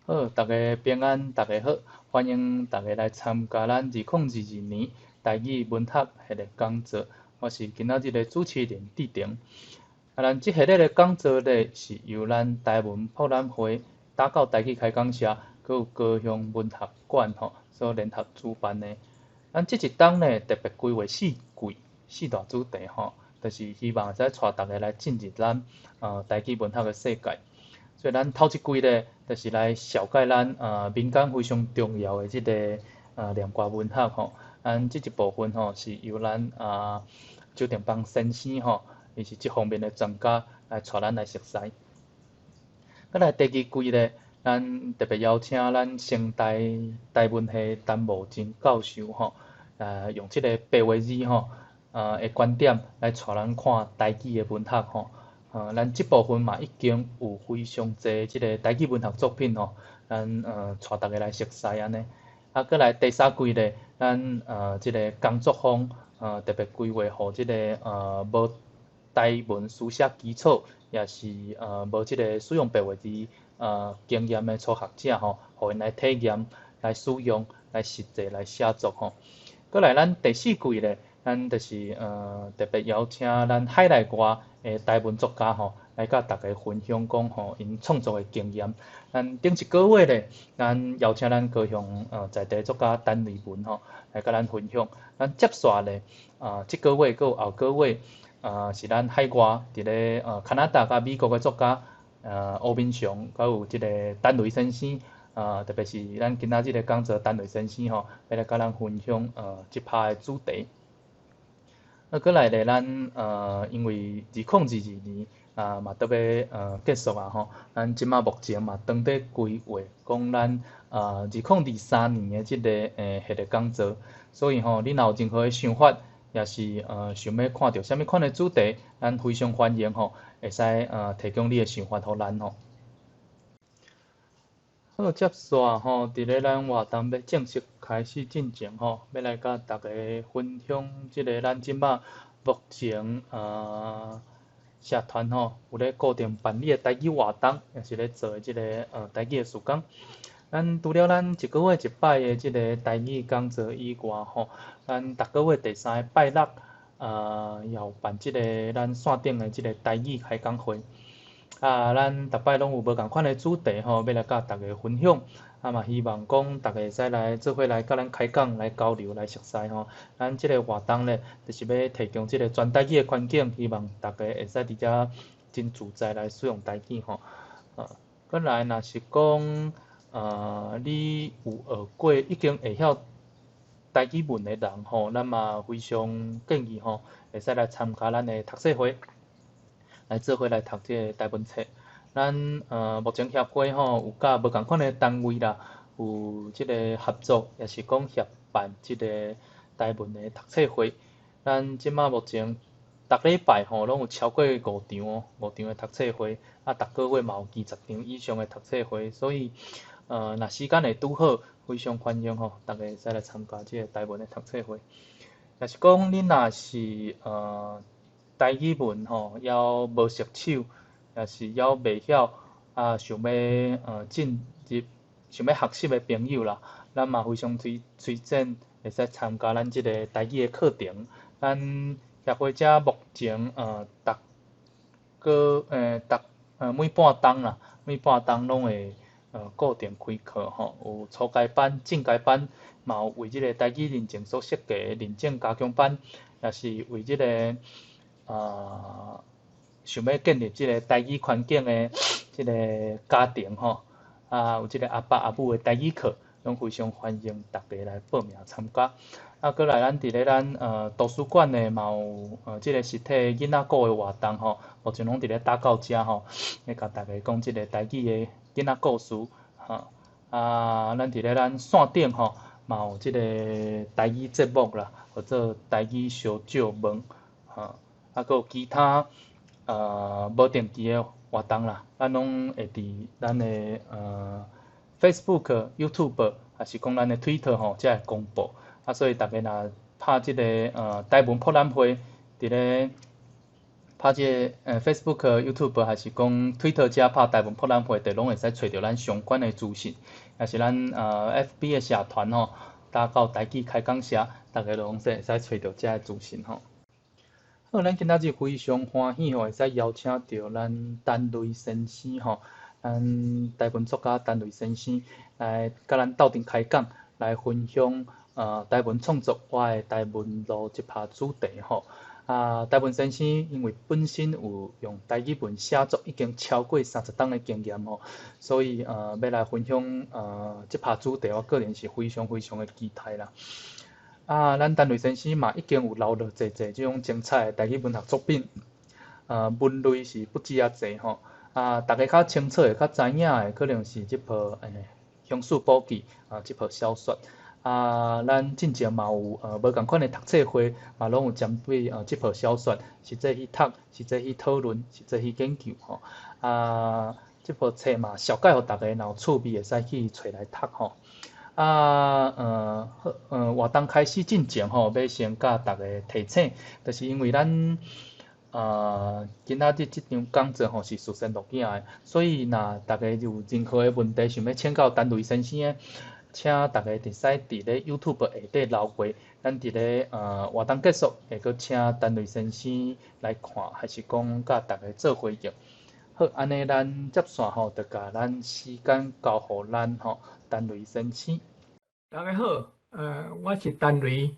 好，逐家平安，逐家好，歡迎逐家來參加咱2022年台語文學系列講座。我是今仔日的主持人志成。啊，咱這系列的講座咧，是由咱台文博覽會打狗台語開講社，閣有高雄文學館吼所聯合主辦的。咱這一冬咧特別規劃四季四大主題吼，就是希望會使帶逐家來進入咱台語文學的世界。所以咱頭一季咧，就是來紹介咱民間非常重要的這个念歌文學吼。咱這一部分吼是由咱周定邦先生吼，伊是這方面的專家來帶咱來熟似。閣來第二季咧，咱特別邀請咱成大台文系陳慕貞教授吼，用這个白話字吼的觀點來帶咱看台語的文學吼。咱這部分嘛已經有非常濟這个台語文學作品吼，咱帶逐家來熟似按呢。啊，閣來第三季咧，咱這个工作坊特別規劃予這个無台文書寫基礎，也是無這个使用白話字經驗的初學者吼，予𪜶來體驗、來使用、來實際來寫作吼。閣來咱第四季咧，咱就是特別邀請咱海內外的台文作家吼，來佮逐家分享講吼𪜶創作的經驗。咱頂一個月咧，咱邀請咱高雄在地作家陳瑞文吼，來佮咱分享。咱接紲咧，這個月閣有後個月，是咱海外佇咧加拿大佮美國的作家，吳明雄，閣有這個陳雷先生，特別是咱今仔日的講座陳雷先生吼，欲來佮咱分享這趴的主題。啊，閣來咧，咱因為2022年啊嘛都欲結束啊吼，咱這馬目前嘛當咧規劃，講咱2023年的這个系列講座，所以吼，你若有任何的想法，也是想欲看著啥物款的主題，咱非常歡迎吼，會使提供你的想法予咱吼。好，接紲吼，佇咧咱活動欲正式開始進前吼，欲來佮逐家分享這个咱這馬目前社團吼有咧固定辦理的台語活動，也是咧做的這个台語的事工。咱除了咱一個月一擺的這个台語講座以外吼，咱逐個月第三个拜六也有辦這个咱線頂的這个台語開講會。啊，咱逐擺攏有無仝款的主題吼，欲來佮逐家分享。啊嘛希望講逐家會使來做伙來佮咱開講、來交流、來熟似吼。咱這个活動咧，就是欲提供這个全台語的環境，希望逐家會使佇遮真自在來使用台語吼。閣來若是講，你有學過已經會曉台語文的人吼，咱嘛非常建議吼，會使來參加咱的讀冊會。來做伙來讀這个台文冊。咱目前協會吼有佮無仝款的單位啦，有這个合作，也是講協辦這个台文的讀冊會。咱這馬目前逐禮拜吼攏有超過五場五場的讀冊會，啊，逐個月嘛有20場以上的讀冊會，所以若時間會拄好，非常歡迎吼，逐家會使來參加這个台文的讀冊會。若是講恁若是台語文吼，猶無熟手，也是猶袂曉啊，想欲進入，想欲學習的朋友啦，咱嘛非常推推薦會使參加咱這个台語的課程。咱協會遮目前逐個逐每半冬啦，每半冬攏會固定開課吼，有初階班、進階班，嘛有為這个台語認證所設計的認證加強班，也是為這个想欲建立這个台語環境的這个家庭吼，啊有這个阿爸阿母的台語課，攏非常歡迎逐家來報名參加。啊，閣來咱佇咧咱圖書館呢嘛有這个實體囡仔故的活動吼，目前攏佇咧打狗遮吼，欲共逐家講這个台語的囡仔故事吼。啊，咱佇咧咱線頂吼嘛有這个台語節目啦，號做台語相借問吼。啊，閣有其他無定期的活動啦，咱攏會佇咱的Facebook、YouTube，抑是講咱的 Twitter 吼，才會公布。啊，所以逐家若拍這个台文博覽會，佇咧拍這个Facebook、YouTube，還是講 Twitter 遮拍台文博覽會，就攏會使揣著咱相關的資訊。也是咱FB 的社團吼，打到台語開講社，逐家攏會使揣著遮的資訊吼。好，咱今仔日非常歡喜吼，會使邀請著咱陳雷先生吼，咱台文作家陳雷先生來佮咱鬥陣開講，來分享台文創作我的台文路這趴主題吼。啊，台文先生因為本身有用台語文寫作已經超過30冬的經驗吼，所以欲來分享這趴主題，我個人是非常非常的期待啦。啊，咱陳雷先生嘛已經有留落濟濟這種精彩的台語文學作品，文類是不止遐濟吼。啊，逐家較清楚的、較知影的，可能是這部鄉事簿記啊，這部小說。啊，咱進前嘛有無仝款的讀冊會，嘛攏有針對這部小說實際去讀、實際去討論、實際去研究吼。啊，這部冊嘛紹介予逐家，若有趣味會使去揣來讀吼。啊，好，活動開始進前吼，欲先佮逐家提醒，就是因為咱今仔日這場講座吼是事先錄影的，所以若逐家有任何的問題想欲請教陳雷先生的，請逐家會使佇咧 YouTube 下底留言，咱佇咧活動結束會閣請陳雷先生來看，還是講佮逐家做回應。好，按呢咱接線吼，就共咱時間交予咱吼陳雷先生。大家好，我是陳雷，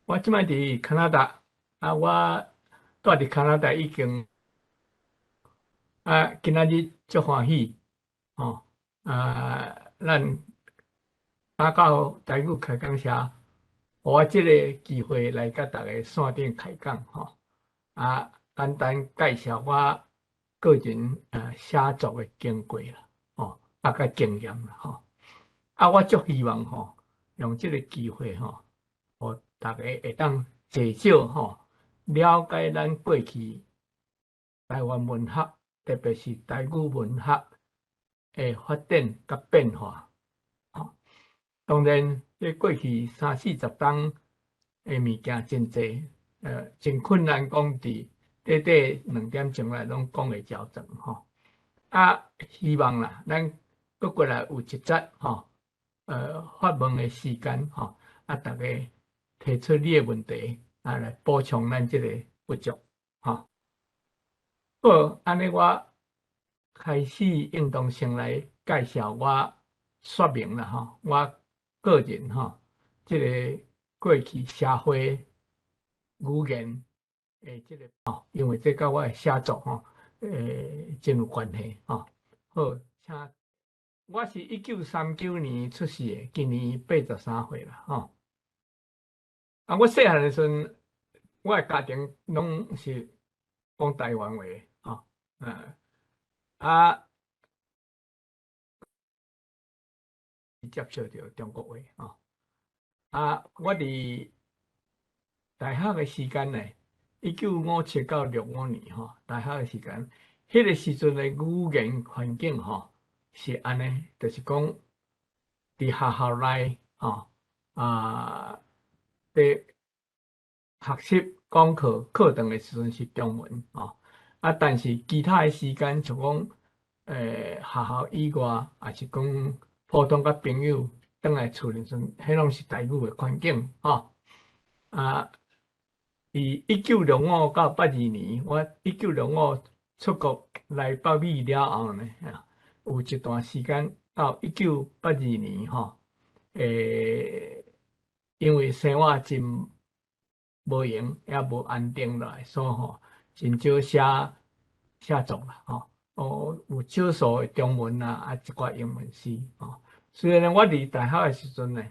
我這擺佇加拿大，啊，我住佇加拿大已經，啊，今仔日足歡喜，吼，啊，咱打到台語開講社，予我這个機會來佮逐家線頂開講，吼，啊，簡單介紹我個人寫作的經過啦，吼，啊，佮經驗啦，吼，啊，我足希望吼，用這个機會吼，予逐家會當至少吼了解咱過去台灣文學，特別是台語文學的發展佮變化。吼，當然，這過去三四十冬的物件真濟，真困難講佇短短2點鐘內攏講會周全吼。啊，希望啦，咱閣過來有一節吼，發問的時間吼，啊，逐家提出你的問題，啊，來補充咱這個不足，吼。好，按呢我開始應當先來介紹我說明啦，吼，我個人吼，這个過去社會語言的這个吼，因為這佮我的寫作吼，真有關係吼。好，請我是1939年出世的，今年83歲啦，吼。啊，我細漢的時陣，我的家庭攏是講台灣話，吼，啊，接觸著中國話，吼。啊，我佇大學的時間呢，1957到65年，吼，大學的時間，彼个時陣的語言環境，吼，是按呢，就是講佇學校內，吼，啊，佇學習講課課堂的時陣是中文，吼，啊，但是其他的時間，像講，學校以外，抑是講普通佮朋友轉來厝的時陣，彼攏是台語的環境，吼，啊，佇1965到82年，我一九六五出國來北美了後呢，有一段時間到1982年，吼，因為生活真無閒，也無安定落來，所以吼，真少寫寫作啦，吼，哦，有少數的中文啊，啊，一寡英文詩，吼。雖然我佇大學的時陣呢，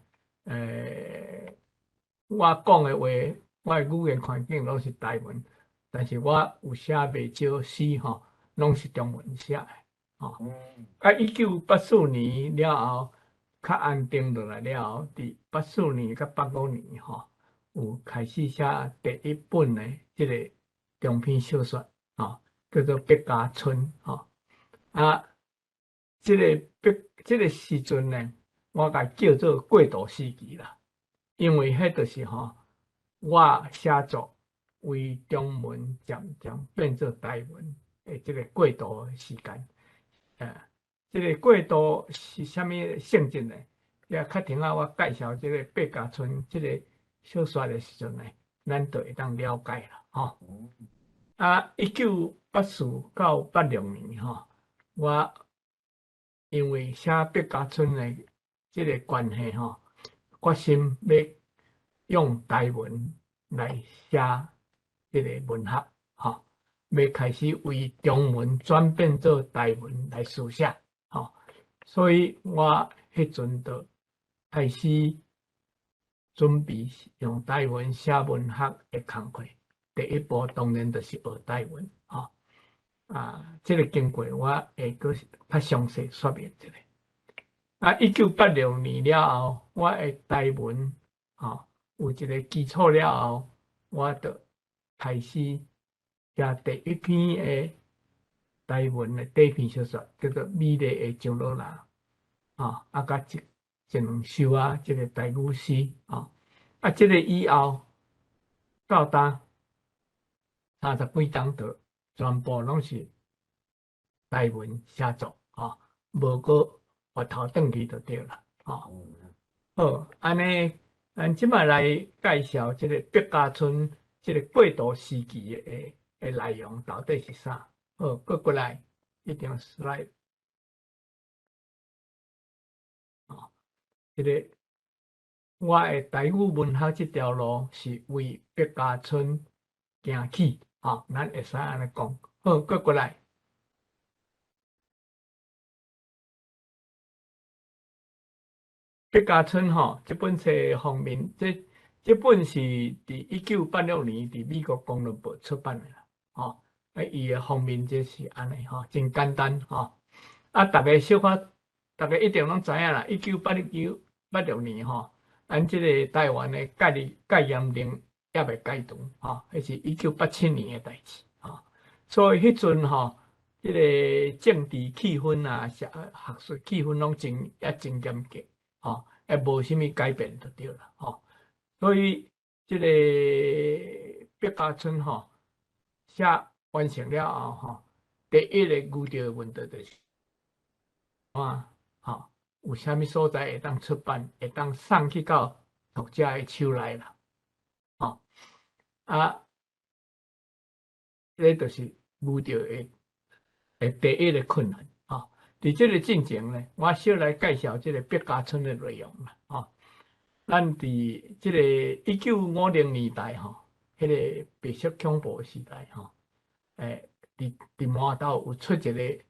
我講的話，我的語言環境攏是台文，但是我有寫袂少詩，吼，攏是中文寫的，吼。啊，1984年了後，較安定落來了後，佇84年佮85年，吼，有開始寫第一本的這个長篇小說，吼，叫做《百家村》，吼。啊，這个百這个時陣呢，我共叫做過渡時期啦，因為彼就是吼，我寫作為中文漸漸變做台文的這个過渡的時間。這个過渡是啥物性質呢？也較停仔我介紹這个百家村這个小說的時陣呢，咱就會當了解啦，吼。啊，1984到86年吼，我因為寫百家村的這个關係吼，決心欲用台文來寫這个文學，吼，欲開始為中文轉變做台文來書寫，吼，所以我彼陣就開始準備用台文寫文學的工課。第一步當然就是學台文，吼。啊，這个經過我會閣較詳細說明一下。啊，1986年了後，我的台文吼有一个基礎了後，我就開始寫第一篇的台文的短篇小說，叫做《美麗的樟腦蘭》，吼，啊，佮一兩首啊，這个台語詩，吼，啊，這个以後到今三十幾冬就全部攏是台文寫作，吼，無閣回頭轉去就對啦，吼。好，按呢，咱這擺來介紹這个百家村這个過渡時期的內容到底是啥？好，閣過來一張 slide。哦，這个我的台語文學這條路是為百家村行起，吼，咱會使按呢講。好，閣過來。百家村吼，這本冊封面，這本是佇1986年佇美國公論報出版的啦，吼。啊，伊的封面就是按呢吼，真簡單吼。啊，逐家小可，逐家一定攏知影啦。1986年吼，咱這个台灣的戒嚴令猶未解除，吼，彼是1987年的代誌，吼。所以彼陣吼，這个政治氣氛啊，學術氣氛攏真也真嚴格，吼，也無啥物改變就對啦，吼。所以這个百家村吼寫完成了後，吼，第一个遇著的問題就是，啊，吼，有啥物所在會當出版，會當送去到讀者的手內啦，吼，啊，這就是遇著的第一个困難，吼。佇這个進前呢，我小來介紹這个百家村的內容啦，吼。咱佇這个1950年代吼，彼个白色恐怖時代吼，佇麻豆有出一个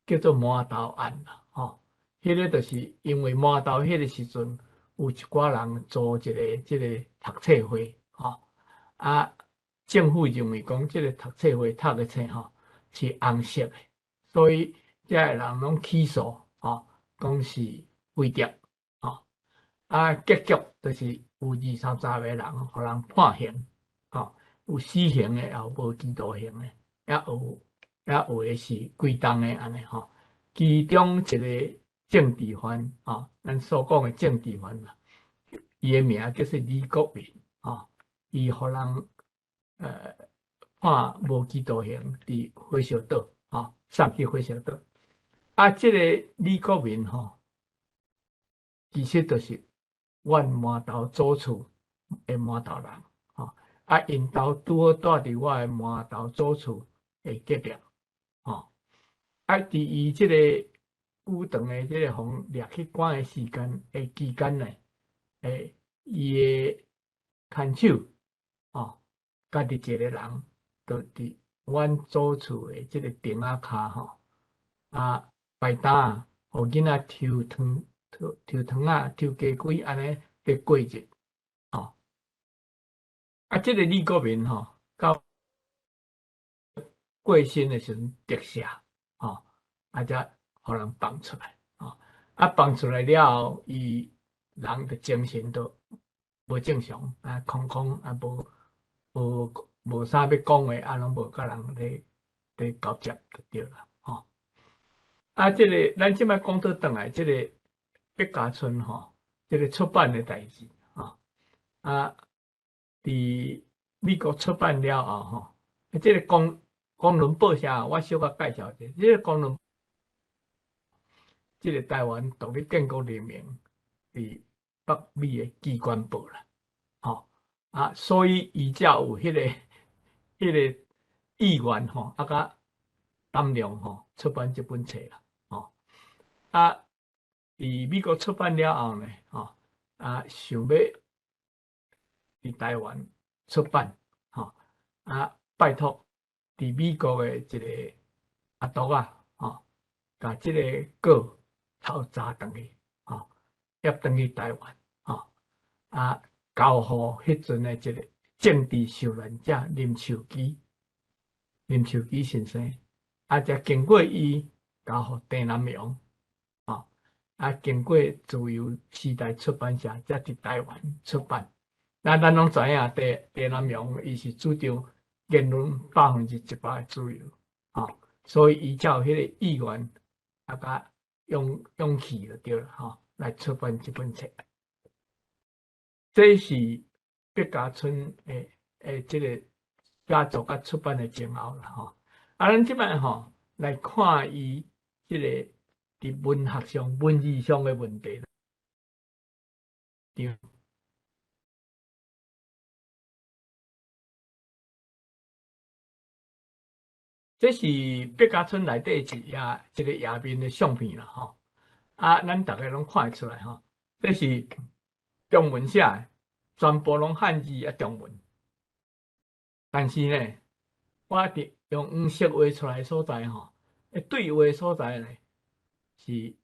叫做麻豆案啦，吼，彼个就是因為麻豆彼个時陣有一寡人組一个這个讀冊會，吼，啊，政府認為講這个讀冊會讀的冊吼是紅色的，所以遮个人攏起訴，吼，講是飛碟，吼，啊，結局就是有二三十個人予人判刑，吼，有死刑的，也有無期徒刑的，也有的是幾冬的按呢吼。其中一个政治犯，吼，咱所講的政治犯啦，伊的名叫做李國民，吼，伊予人判無期徒刑，佇火燒島，吼，送去火燒島。啊，這个李國民吼，其實就是阮麻豆祖厝的麻豆人，吼，啊，𪜶兜拄好蹛佇我的麻豆祖厝的隔壁，吼，啊，佇伊這个久長的這个予掠去關的時間的期間呢，伊的牽手，吼，家己一个人，就佇阮祖厝的這个亭仔跤吼，啊，排擔仔，予囡仔抽糖、抽糖仔、抽雞胿按呢佇過日，吼。啊，這个李國民吼，到過身的時陣特赦，吼，啊，才予人放出來，吼，啊，放出來了後，伊人的精神都無正常，啊，空空啊，無啥欲講的，啊，攏無佮人咧交接就對啦，吼。啊，這个咱這擺講倒轉來，這个百家村吼，這个出版的代誌，吼，啊，佇美國出版了後吼，這个公倫報社，我小可介紹一下，這个公倫，這个台灣獨立建國聯盟佇北美的機關報啦，吼啊，所以伊才有彼个意願吼，啊，佮膽量吼出版這本冊啦，吼啊，佇美國出版了後呢，吼啊，想欲佇台灣出版，吼啊，拜託佇美國的一个阿督仔，吼，共這个稿偷查轉去，吼，挹轉去台灣，吼啊，交予彼陣的一个政治受難者林樹基，林樹基先生，啊，才經過伊交予鄭南榕，吼，啊，經過自由時代出版社才佇台灣出版。那咱攏知影，鄭南榕伊是主張言論100%的自由，吼，所以伊才有彼个意願，啊，佮勇氣就對了，吼，來出版這本冊。這是畢家春的這個寫作佮出版的前後啦，吼。啊，咱這擺吼來看伊這個佇文學上、文字上的問題。對。這是畢家春內底一个頁面的相片啦，吼。啊，咱逐个攏看會出來吼，這是中文寫的，全部攏漢字啊中文。但是呢，我佇用黃色畫出來的所在吼，對話所在呢是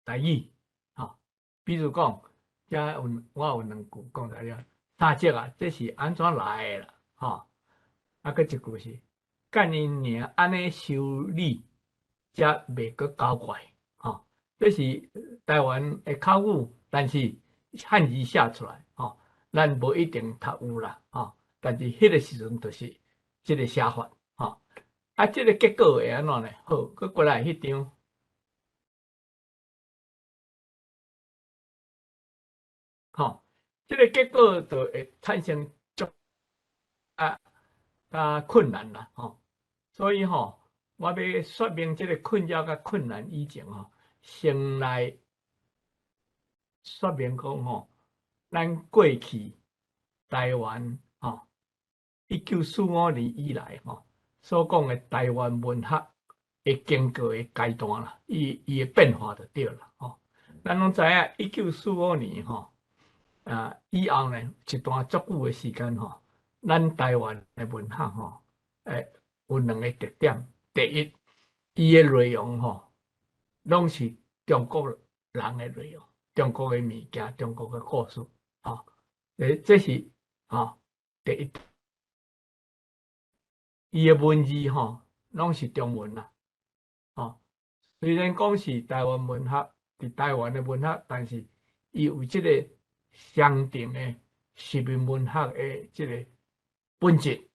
台語，吼。比如講，遮有我有兩句講來了，三叔啊，這是按怎來的啦，吼。啊，閣一句是。幹你娘！按呢修理，才袂閣搞怪，吼。這是台灣的口語，但是漢字寫出來，吼，咱無一定讀有啦，吼。但是彼个時陣就是這个寫法，吼。啊，這个結果會按怎呢？好，閣過來彼張，吼，這个結果就會產生足啊困難啦，吼。所以吼，我欲說明這个困擾佮困難以前吼，先來說明講吼，咱過去台灣吼，1945年以來吼，所講的台灣文學的經過的階段啦，伊的變化就對啦吼。咱攏知影，1945年吼，啊以後呢，一段足久的時間吼，咱台灣的文學吼，有兩个特點，第一，伊的內容吼，攏是中國人的內容，中國的物件，中國的故事，吼，這是吼第一。伊的文字吼，攏是中文啦，吼，雖然講是台灣文學，佇台灣的文學，但是伊有這个相定的殖民文學的這个本質，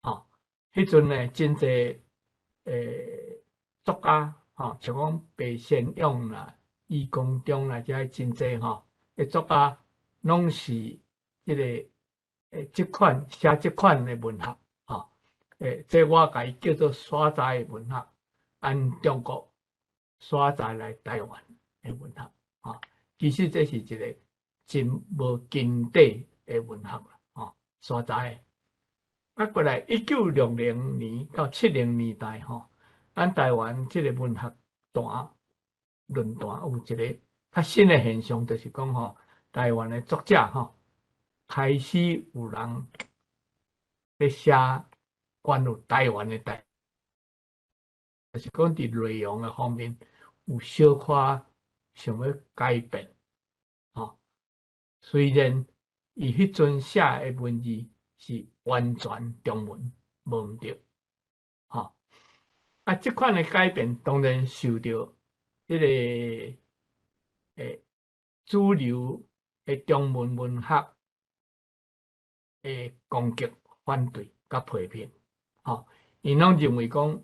吼。彼陣呢，真濟作家吼，像講白先勇啦、余光中啦，遮真濟吼，作家攏是這个這款寫這款的文學，吼，這我共伊叫做山寨的文學，按中國山寨來台灣的文學，吼，其實這是一个真無根底的文學啦，吼，山寨的。啊，過來1960年到70年代吼，咱台灣這个文學壇論壇有一个較新的現象，就是講吼，台灣的作者吼，開始有人咧寫關於台灣的代，就是講佇內容的方面有小可想欲改變，吼。雖然伊彼陣寫的文字是完全中文，無毋對，吼。啊，這款的改變當然受著彼个主流的中文文學的攻擊、反對佮批評，吼。𪜶攏認為講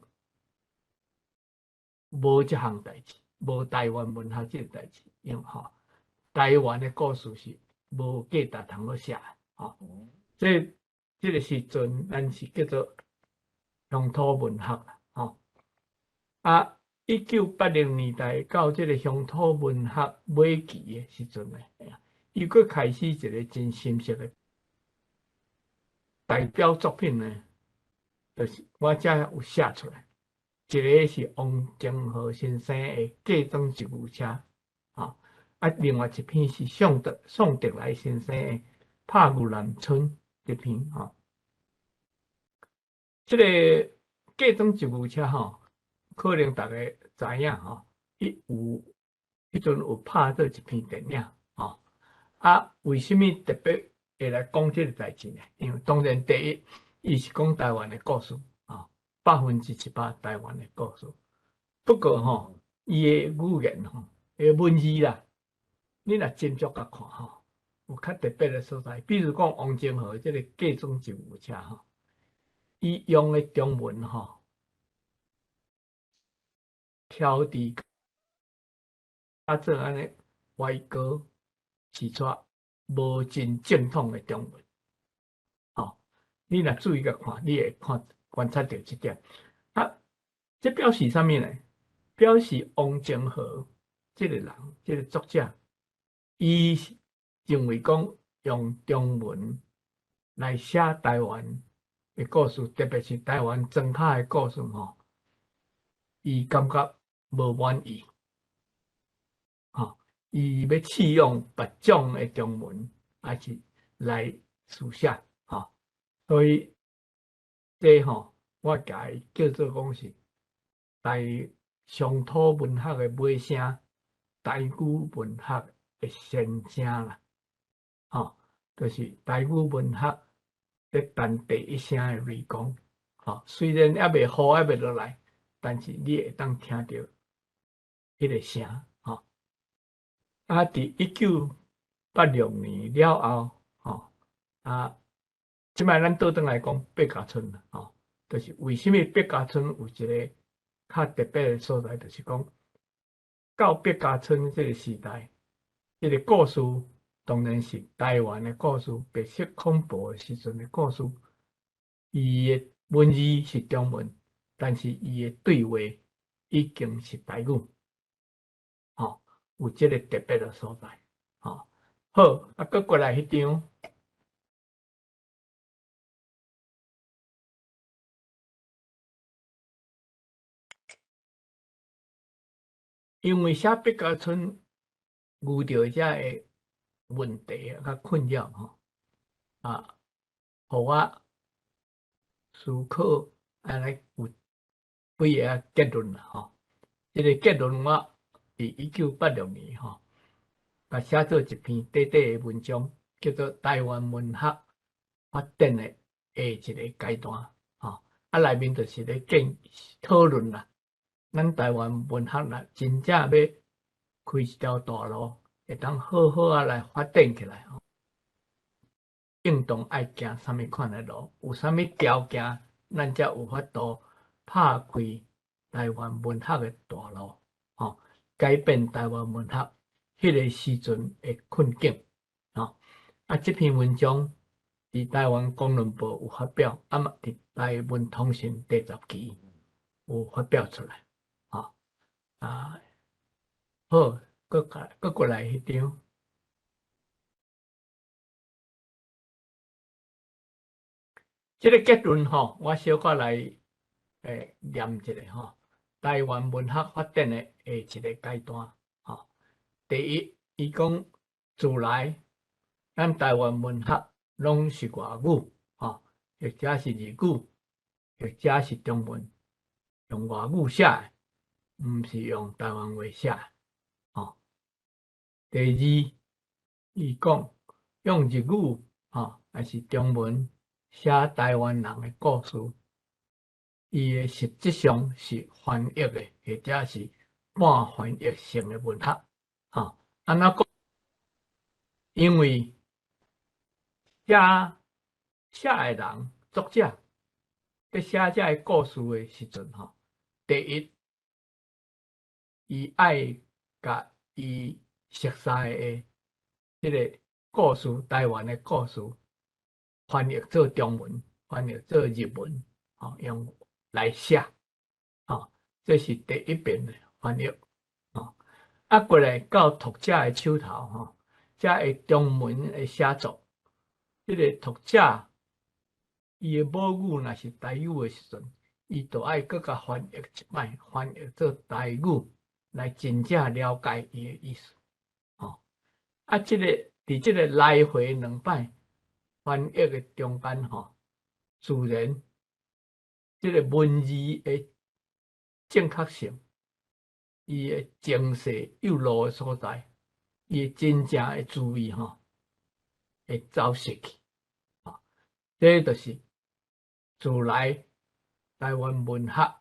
無這項代誌，無台灣文學這個代誌，因為吼，台灣的故事是無價值通好寫的，吼。這這个時陣，咱是叫做鄉土文學啦，吼。啊，1980年代到這个鄉土文學尾期的時陣呢，伊閣開始一个真深色的代表作品呢，就是我遮有寫出來，一个是王禎和先生的《嫁妝一牛車》，吼，啊，另外一篇是宋德來先生的《拍牛南村》這篇，吼。這个嫁妝一牛車吼，可能大家知影吼，伊有彼陣有拍做一篇電影，吼。啊，為啥物特別會來講這個代誌呢？因為當然第一，伊是講台灣的故事，吼，100%台灣的故事。不過吼，伊的語言吼，伊的文字啦，你若斟酌共看吼，有較特別的所在。比如講王禎和這个嫁妝一牛車吼，伊用的中文吼，挑佇啊做按呢歪歌是出無真正統的中文，吼，你若注意共看，你會看觀察著這點。啊，這表示啥物呢？表示王禎和這個人，這個作者，伊認為講用中文來寫台灣的故事，特別是台灣莊跤的故事吼，伊感覺無滿意，吼，伊欲試用別種的中文，還是來書寫，吼，所以這吼，我共伊叫做講是台鄉土文學的尾聲，台語文學的先聲啦，吼，就是台語文學咧彈第一聲的雷公，吼，雖然猶未雨猶未落來，但是你會當聽著彼个聲，吼。啊，佇1986年了後，吼，啊，這擺咱倒轉來講客家村啦，吼，就是為啥物客家村有一个較特別的所在，就是講到客家村這个時代，這个故事當然是台灣的故事，白色恐怖的時陣的故事，伊的文字是中文，但是伊的對話已經是台語，吼，有這个特別的所在，吼。好，啊，閣過來彼張。因為寫客家村遇著遮个問題較困擾吼，啊，予我思考按呢有幾个結論啦吼。這个結論我佇1986年吼，共寫做一篇短短的文章，叫做《台灣文學發展的下一个階段》吼。啊，內面就是咧建討論啦。咱台灣文學若真正欲開一條大路，會當好好仔來發展起來吼，應當愛行啥物款的路？有啥物條件，咱才有法度拍開台灣文學的大路，吼，改變台灣文學彼个時陣的困境，吼。啊，這篇文章佇台灣公論報有發表，啊嘛佇台文通訊第10期有發表出來。吼，啊，好，閣過來彼張。這个結論吼，我小可來念一下吼。台灣文學發展的下一个階段，吼。第一，伊講自來咱台灣文學攏是外語，吼，或者是日語，或者是中文，用外語寫的，毋是用台灣話寫的，吼。第二，伊講用日語，吼，抑是中文寫台灣人的故事，伊的實質上是翻譯的，或者是半翻譯性的文學，吼。按怎講？因為寫寫的人，作者佇寫這个故事的時陣，吼，第一，伊愛共伊熟似的這个故事，台灣的故事，翻譯做中文，翻譯做日文，吼，用來寫，吼，這是第一遍的翻譯，吼。啊，過來到讀者的手頭，吼，才會中文的寫作。這个讀者伊的母語若是台語的時陣，伊就愛閣共翻譯一擺，翻譯做台語來真正了解伊的意思，吼。啊，這个佇這个來回兩擺翻譯的中間，吼，自然這个文字的正確性，伊的精細幼路的所在，伊的真正的滋味，吼，會走失去，吼，這就是自來台灣文學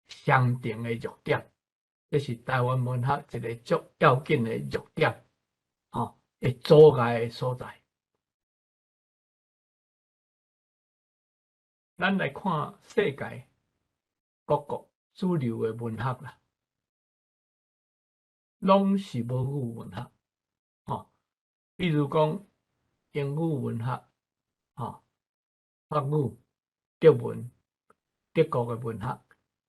相定的弱點，這是台灣文學一个足要緊的弱點，吼，會阻礙的所在。咱來看世界各國主流的文學啦，攏是母語文學，吼，比如講英語文學，吼，法語、德文、德國的文學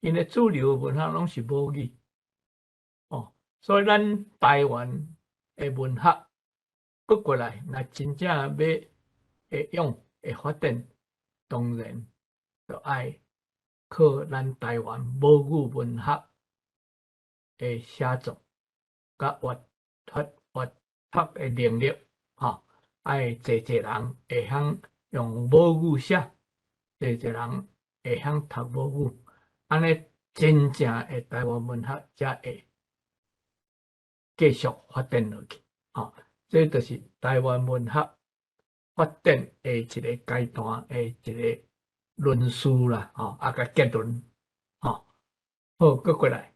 ，𪜶的主流文學攏是母語，哦，所以咱台灣的文學，閣過來，若真正欲會用會發展，當然就愛靠咱台灣母語文學的寫作，佮閱讀閱讀的能力，吼，愛濟濟人會曉用母語寫，濟濟人會曉讀母語，按呢真正的台灣文學才會繼續發展落去，吼，這就是台灣文學發展的一个階段的一个論述啦，吼，啊個結論，吼，好，閣過來。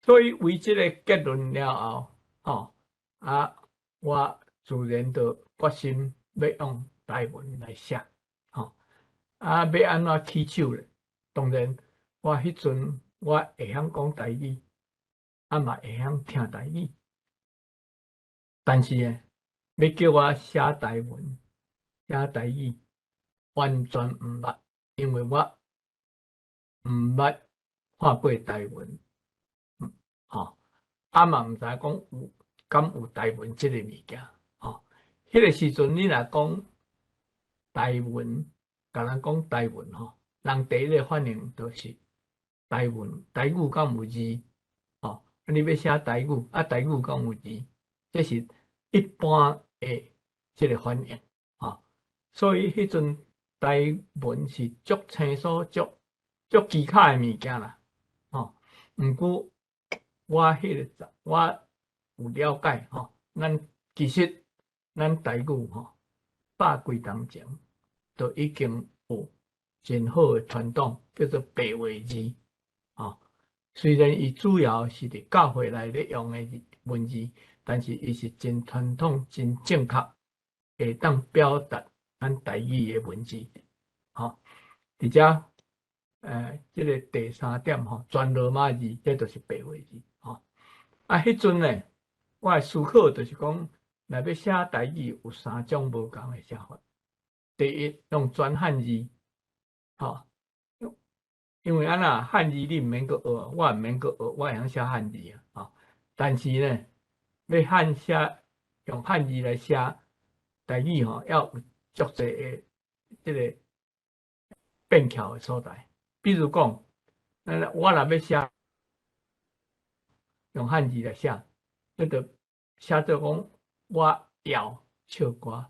所以為這个結論了後，吼，啊，我自然就決心欲用台文來寫，吼，啊，欲按怎起手咧？當然，我彼陣我會曉講台語，啊嘛會曉聽台語，但是呢，欲叫我寫台文、寫台語，完全毋捌，因為我毋捌看過台文，吼，啊嘛毋知講有敢有台文這个物件，吼。彼个時陣你若講台文，共人講台文吼，人第一个反應就是台文，台語敢有字，吼，你欲寫台語，啊台語敢有字，這是一般的這个反應，吼。所以彼陣台文是足清楚、足足奇巧的物件啦，吼。毋過我彼个我有了解，吼，咱其實咱台語吼，百幾冬前就已經有真好的傳統，叫做白話字，吼。雖然伊主要是佇教會內咧用的文字，但是伊是真傳統、真正確，會當表達咱台語的文字，吼。佇遮，這个第三點吼，全羅馬字，這就是白話字，吼。啊，彼陣呢，我的思考就是講，若欲寫台語有三種無仝的寫法。第一，用全漢字，吼，因為按怎漢字你毋免閣學，我毋免閣學，我會曉寫漢字啊，吼。但是呢，欲漢寫用漢字來寫台語吼，要有足濟的這个變巧的所在。比如講，我若欲寫用漢字來寫，這就寫做講我要唱歌，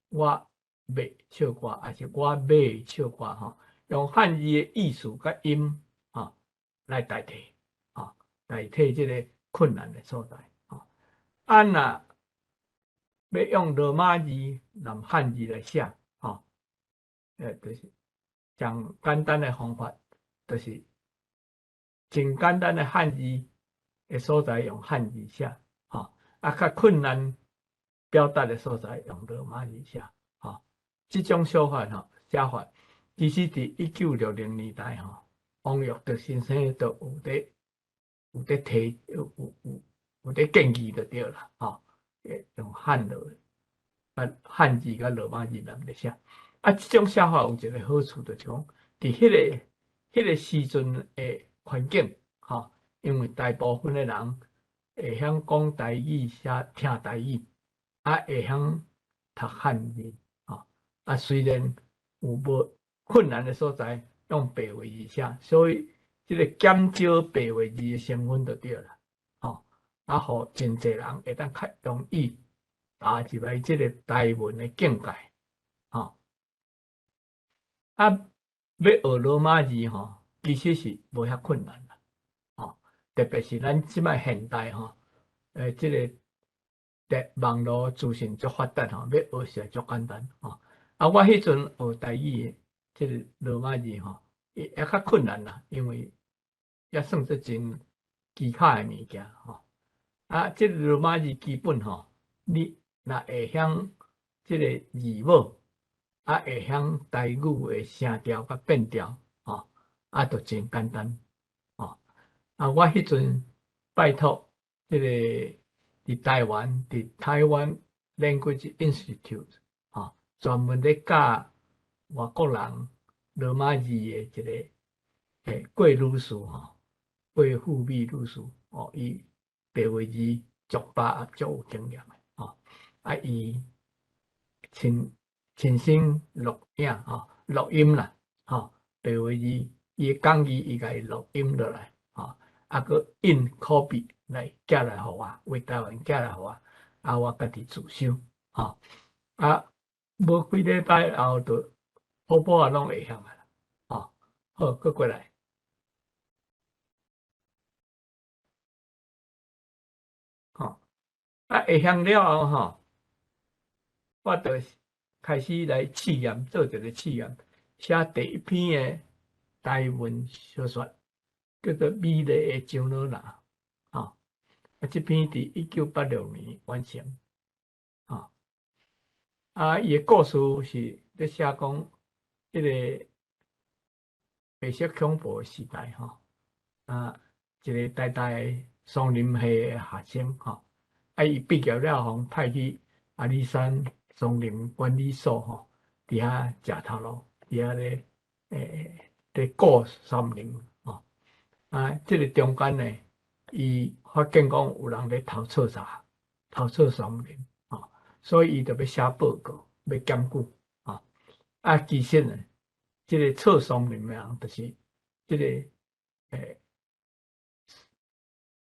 我欲唱歌，抑是我欲唱歌吼，用漢字的意思佮音吼來代替，吼代替這个困難的所在。吼，啊若欲用羅馬字、含漢字來寫，吼，就是上簡單的方法，就是真簡單的漢字的所在用漢字寫，吼，啊較困難表達的所在用羅馬字寫，吼，這種寫法吼，寫法其實佇1960年代吼，王育德先生就有佇提有有有有佇建議就對啦，吼，用漢羅啊漢字佮羅馬字來寫。啊，這種寫法有一個好處，就是講佇彼個時陣的環境，吼，因為大部分的人會曉講台語、寫聽台語，啊，會曉讀漢字，吼。啊，雖然有無困難的所在，用白話字寫，所以這個減少白話字的成分就對啦，吼。啊，予真濟人會當較容易踏入來這個台文的境界，吼。啊，欲學羅馬字吼，其實是無遐困難啦，吼。特別是咱這擺現代吼，這個電網路資訊足發達吼，欲學實在足簡單吼。啊，我彼陣學台語的這個羅馬字吼，會較困難啦，因為也算做真技巧的物件吼。啊，這個羅馬字基本吼，你若會曉這個字母，啊，會曉台語的聲調佮變調，吼，啊，就真簡單，吼。啊，我彼陣拜託這個佇台灣，佇台灣 Language Institute，吼，專門咧教外國人羅馬字的一個郭女士吼，郭富美女士，哦，伊白話字足把足有經驗的，吼，啊，伊親身錄影吼，錄音啦，吼，白話字伊的講義伊共伊錄音落來，吼，啊，閣印 copy 來寄來予我，為台灣寄來予我，啊，我家己自修，吼，啊，無幾禮拜後就普普仔攏會曉啊，吼，好，閣過來，吼，啊，會曉了後吼，我就開始來試驗，做一個試驗，寫第一篇的台文小說，叫做《美麗的樟腦蘭》，吼，啊，這篇佇1986年完成，吼，啊，伊的故事是咧寫講彼個白色恐怖的時代，吼，啊，一個台大松林系的學生，吼，啊，伊畢業了後，予派去阿里山松林管理所，吼，佇遐食頭路，佇遐咧咧顧松林，吼，啊，這個中間呢，伊發現講有人咧偷採茶，偷採松林，吼，所以伊就欲寫報告，欲檢舉，吼，啊，其實呢，這個採松林的人就是這個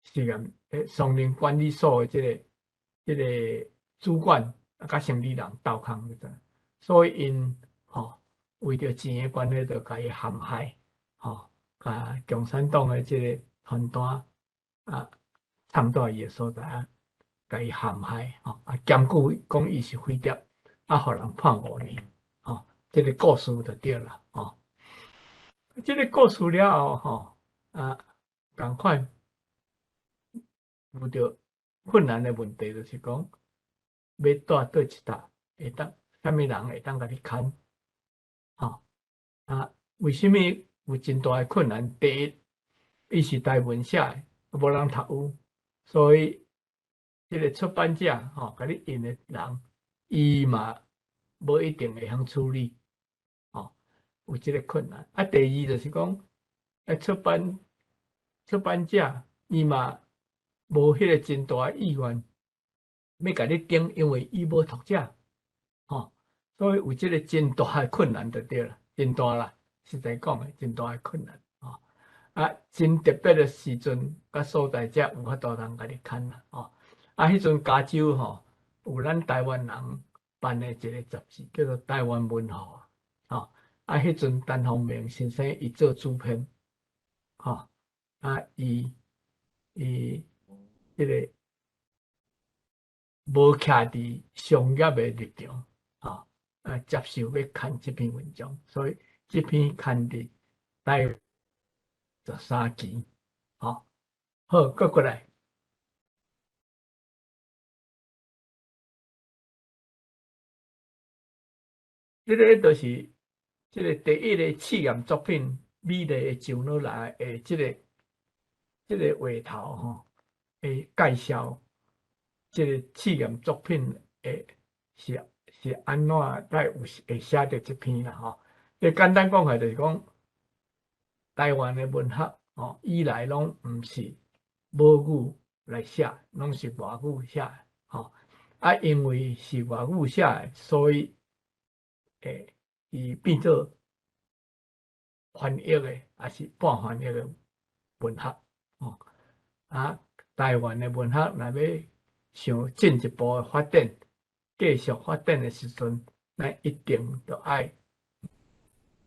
是個松林管理所的這個主管啊，佮生理人鬥空就對，所以𪜶吼為著錢的關係，就共伊陷害，吼，共共產黨的這個傳單啊，藏在伊的所在啊，共伊陷害，吼，啊，檢舉講伊是匪諜，啊，予人判5年，吼，這個故事就對啦，吼，這個故事了後，吼，啊，仝款遇著困難的問題，就是講欲蹛佗一搭會當，啥物人會當共你刊？吼，啊，為啥物有真大的困難？第一，伊是台文寫的，無人讀有，所以這個出版社吼，共你印的人，伊嘛無一定會曉處理，吼，有這個困難。啊，第二就是講，啊，出版者伊嘛無彼個真大的意願欲共你登，因為伊無讀者，吼，所以有這個真大的困難就對啦，真大啦，實在講的，真大的困難，吼。啊，真特別的時陣，佮所在才有法度通共你刊啦，吼。啊，彼陣加州吼有咱台灣人辦的一個雜誌，叫做《台灣文學》，吼。啊，彼陣陳鴻明先生伊做主編，吼，啊，伊彼個無徛佇商業的立場，吼，啊，接受欲刊這篇文章，所以這篇刊佇台13期，吼，好，閣過來，這個就是這個第一個試驗作品《美麗的樟腦蘭》的這個畫頭吼的介紹。這个試驗作品的是按怎才有會寫著這篇啦吼。這簡單講起來就是講，台灣的文學吼，以來攏毋是母語來寫，攏是外語寫的吼。啊，因為是外語寫的，所以伊變做翻譯的，抑是半翻譯的文學吼。啊，台灣的文學若欲想進一步的發展，繼續發展的時陣，咱一定著愛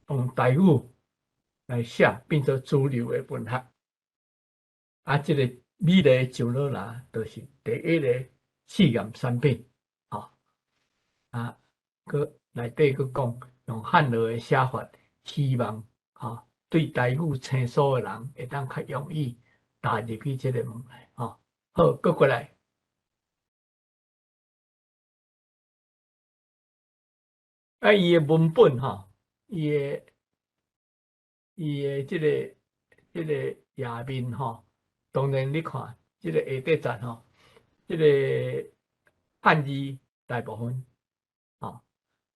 用台語來寫，變做主流的文學。啊，這個美麗的石滷籃就是第一个試驗產品，吼。啊，閣內底閣講用漢羅的寫法，希望吼對台語生疏的人會當較容易踏入去這个門來，吼。好，閣過來。啊，伊的文本吼，伊的這个頁面吼，當然你看這个下底節吼，這个漢字大部分，吼，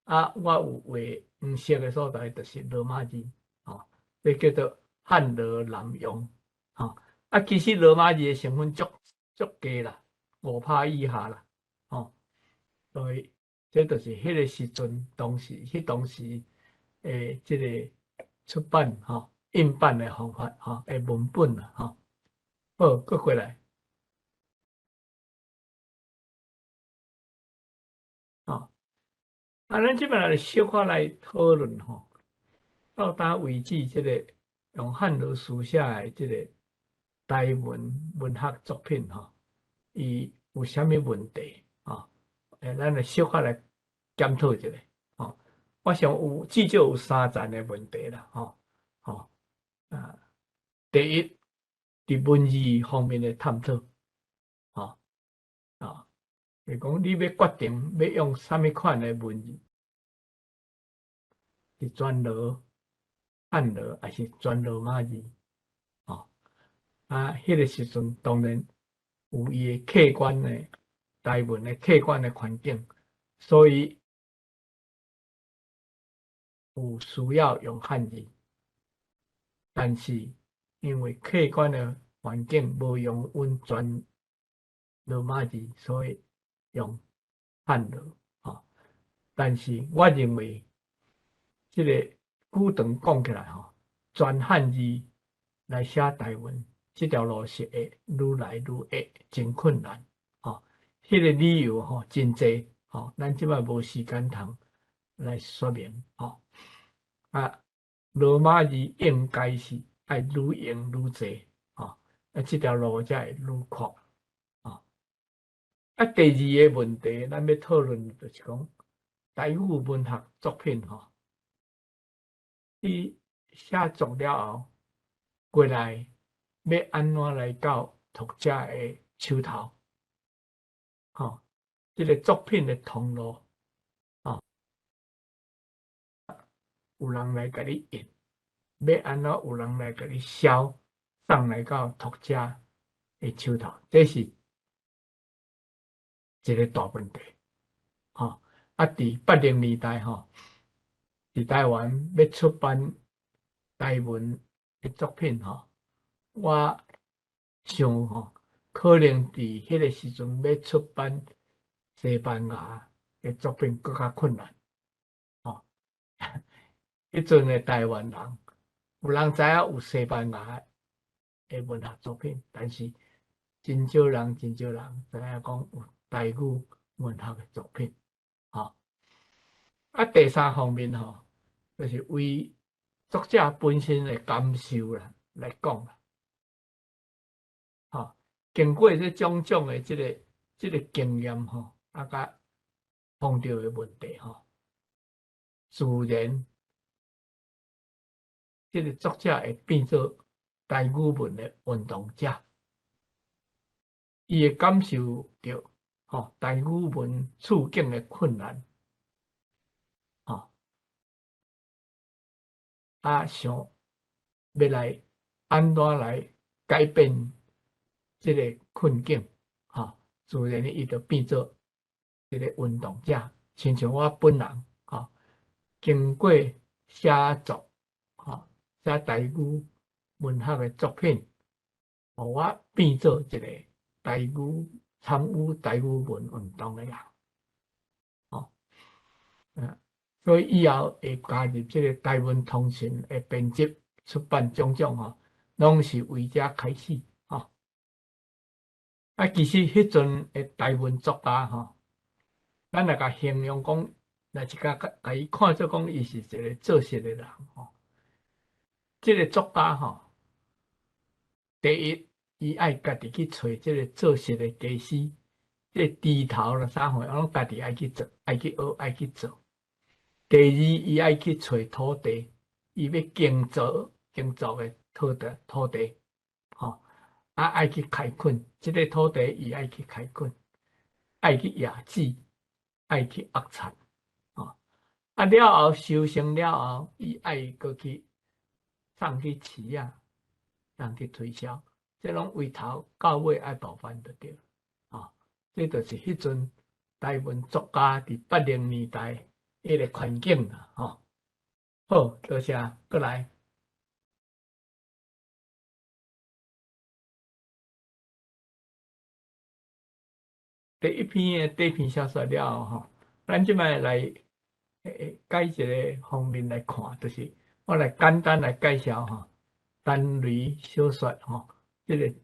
啊，我有畫黃色的所在，就是羅馬字，吼，這叫做漢羅濫用，吼，啊，其實羅馬字的成分足足低啦，5%以下啦，吼，所以這就是彼个時陣，當時彼當時的這个出版吼，印版的方法吼，的文本啦吼。好，閣過來，吼，啊，咱這擺來小可來討論吼，到今為止，這个用漢羅書寫的這个台文文學作品吼，伊有啥物問題？吼，咱來小可來檢討一下，吼。我想有至少有三層的問題啦，吼，吼，啊，第一，佇文字方面的探討，吼，啊，就是講你欲決定欲用啥物款的文字，是全羅、漢羅，抑是全羅馬字，吼，啊，彼个時陣當然有伊的客觀的台文的客觀的環境，所以有需要用漢字，但是因為客觀的環境無容阮全羅馬字，所以用漢羅。吼，但是我認為，這个古長講起來吼，全漢字來寫台文，這條路是會愈來愈會真困難。吼，彼个理由吼真濟，吼，咱這擺無時間通來說明。吼，啊，羅馬字應該是愛愈用愈濟，吼，啊，這條路才會愈闊。吼，啊，第二个問題，咱欲討論就是講台語文學作品吼，你寫作了後，過來欲按怎來到讀者的手頭？吼，這个作品的通路，吼，有人來共你印，欲按怎有人來共你銷，送來到讀者的手頭，這是一个大問題。吼，啊，佇80年代吼，佇台灣欲出版台文的作品吼，我想吼，可能佇彼个時陣欲出版西班牙的作品閣較困難。吼，彼陣的台灣人，有人知影有西班牙的文學作品，但是真少人，真少人知影講有台語文學的作品。吼，啊，第三方面吼，就是為作者本身的感受啦來講啦。吼，經過這種種的這个經驗吼，啊，佮碰著的問題吼，自然這个作者會變做台語文的運動者，伊會感受著吼台語文處境的困難，吼，啊，想欲來按怎來改變這个困境，吼，自然伊就變做一個運動者，親像我本人吼，經過寫作吼，寫台語文學的作品，予我變做一個台語參與台語文運動的人，吼，所以以後會加入這個台文通訊的編輯、出版種種吼，攏是為這開始吼。啊，其實彼陣的台文作家吼，咱來共形容講，若是共共伊看做講，伊是一個做實的人吼。這個作家吼，第一，伊愛家己去揣這個做實的家師，這個豬頭啦啥貨，攏家己愛去做，愛去學，愛去做。第二，伊愛去揣土地，伊欲耕作耕作的土地土地，吼，啊愛去開墾，這個土地伊愛去開墾，愛去冶子，愛去壓田，吼，啊了後收成了後，伊愛閣去送去市仔，送去推銷，這攏為頭到尾愛包辦就對，吼，這就是彼陣台灣作家佇80年代彼個環境啦，吼。好，多謝，閣來。第一篇的短篇小說了後，吼，咱這擺來改一個方面來看，就是我來簡單來介紹吼，陳雷小說吼，這個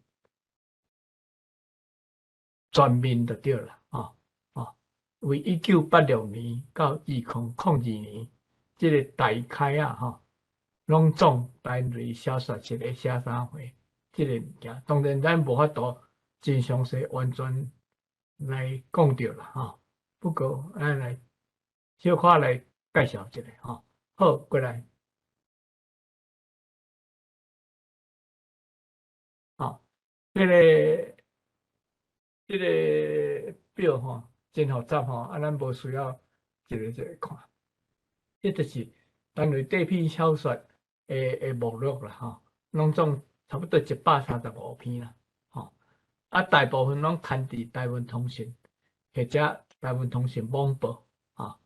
全面就對啦，吼，吼，為1986年到2002年，這個大開啊，吼，攏總陳雷小說是咧寫啥貨？這個物件，當然咱無法度真詳細完全來講著啦，吼。不過咱來小可來介紹一下，吼。好，過來。吼，這個表吼真複雜吼，啊，咱無需要一個一個看。這就是單位短篇小說的目錄啦，吼，攏總差不多135篇啦，吼。啊，大部分攏刊佇台灣通訊或者台灣通訊網報，吼。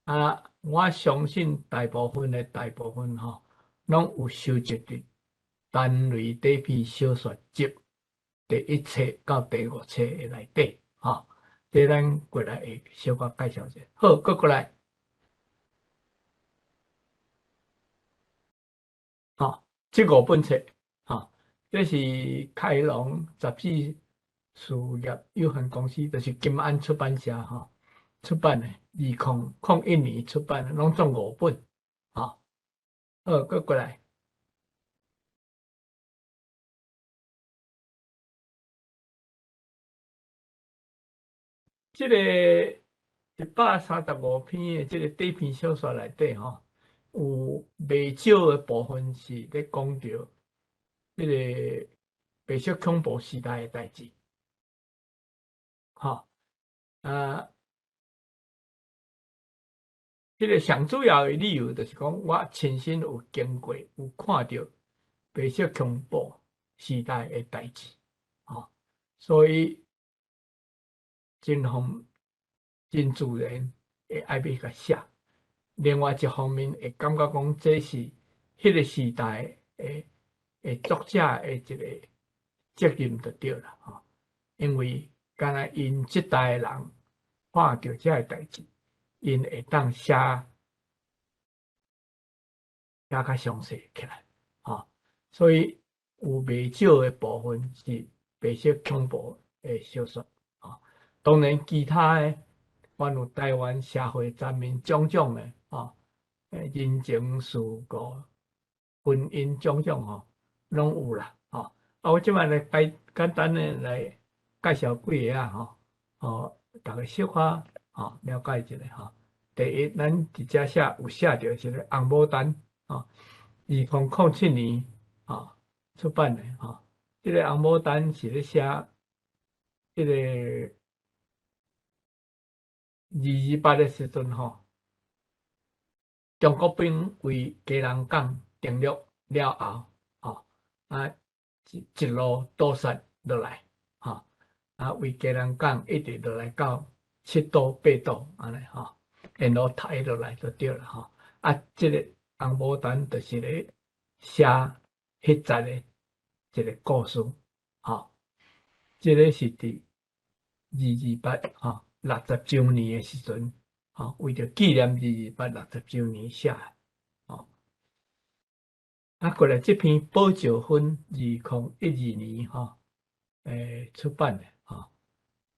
啊，我相信大部分的大部分吼，攏有收集佇單位短篇小說集第一冊到第五冊的內底，吼。這咱過來會小可介紹一下。好，閣過來。吼，這五本冊，吼，這是開龍雜誌事業有限公司，就是金安出版社吼出版的，2001年出版的，攏總五本，吼。好，閣過來。這個135篇的這個短篇小說內底吼，有袂少的部分是咧講著這個白色恐怖時代的代誌，吼，啊，這個上主要的理由就是講，我親身有經過，有看著白色恐怖時代的代誌，吼，所以真方真自然會愛欲共寫。另外一方面會感覺講，這是彼個時代的作者的一個責任就對啦，吼。因為敢若𪜶這代的人看著這个代誌，𪜶會當寫寫較詳細起來，吼。所以有袂少的部分是白色恐怖的小說，吼。當然其他的，還有台灣社會層面種種的，吼，人情世故、婚姻種種吼，攏有啦，吼。啊，我這擺來簡簡單的來介紹幾个啊，吼，吼，逐家小可吼了解一下吼。第一，咱佇遮寫有寫著一個紅牡丹，吼，2007年吼出版的吼。這個紅牡丹是咧寫這個228的時陣吼，中國兵為基隆港登陸了後，吼啊一路屠殺落來，吼啊，為基隆港一直落來到七堵八堵按呢吼，沿路刣落來就對啦吼。啊，這个紅毛丹就是咧寫彼節的一个故事，吼。這个是佇228吼60週年的時陣，吼，為著紀念228 60週年寫的，吼。啊，過來這篇《寶石分》2012年吼，出版的吼。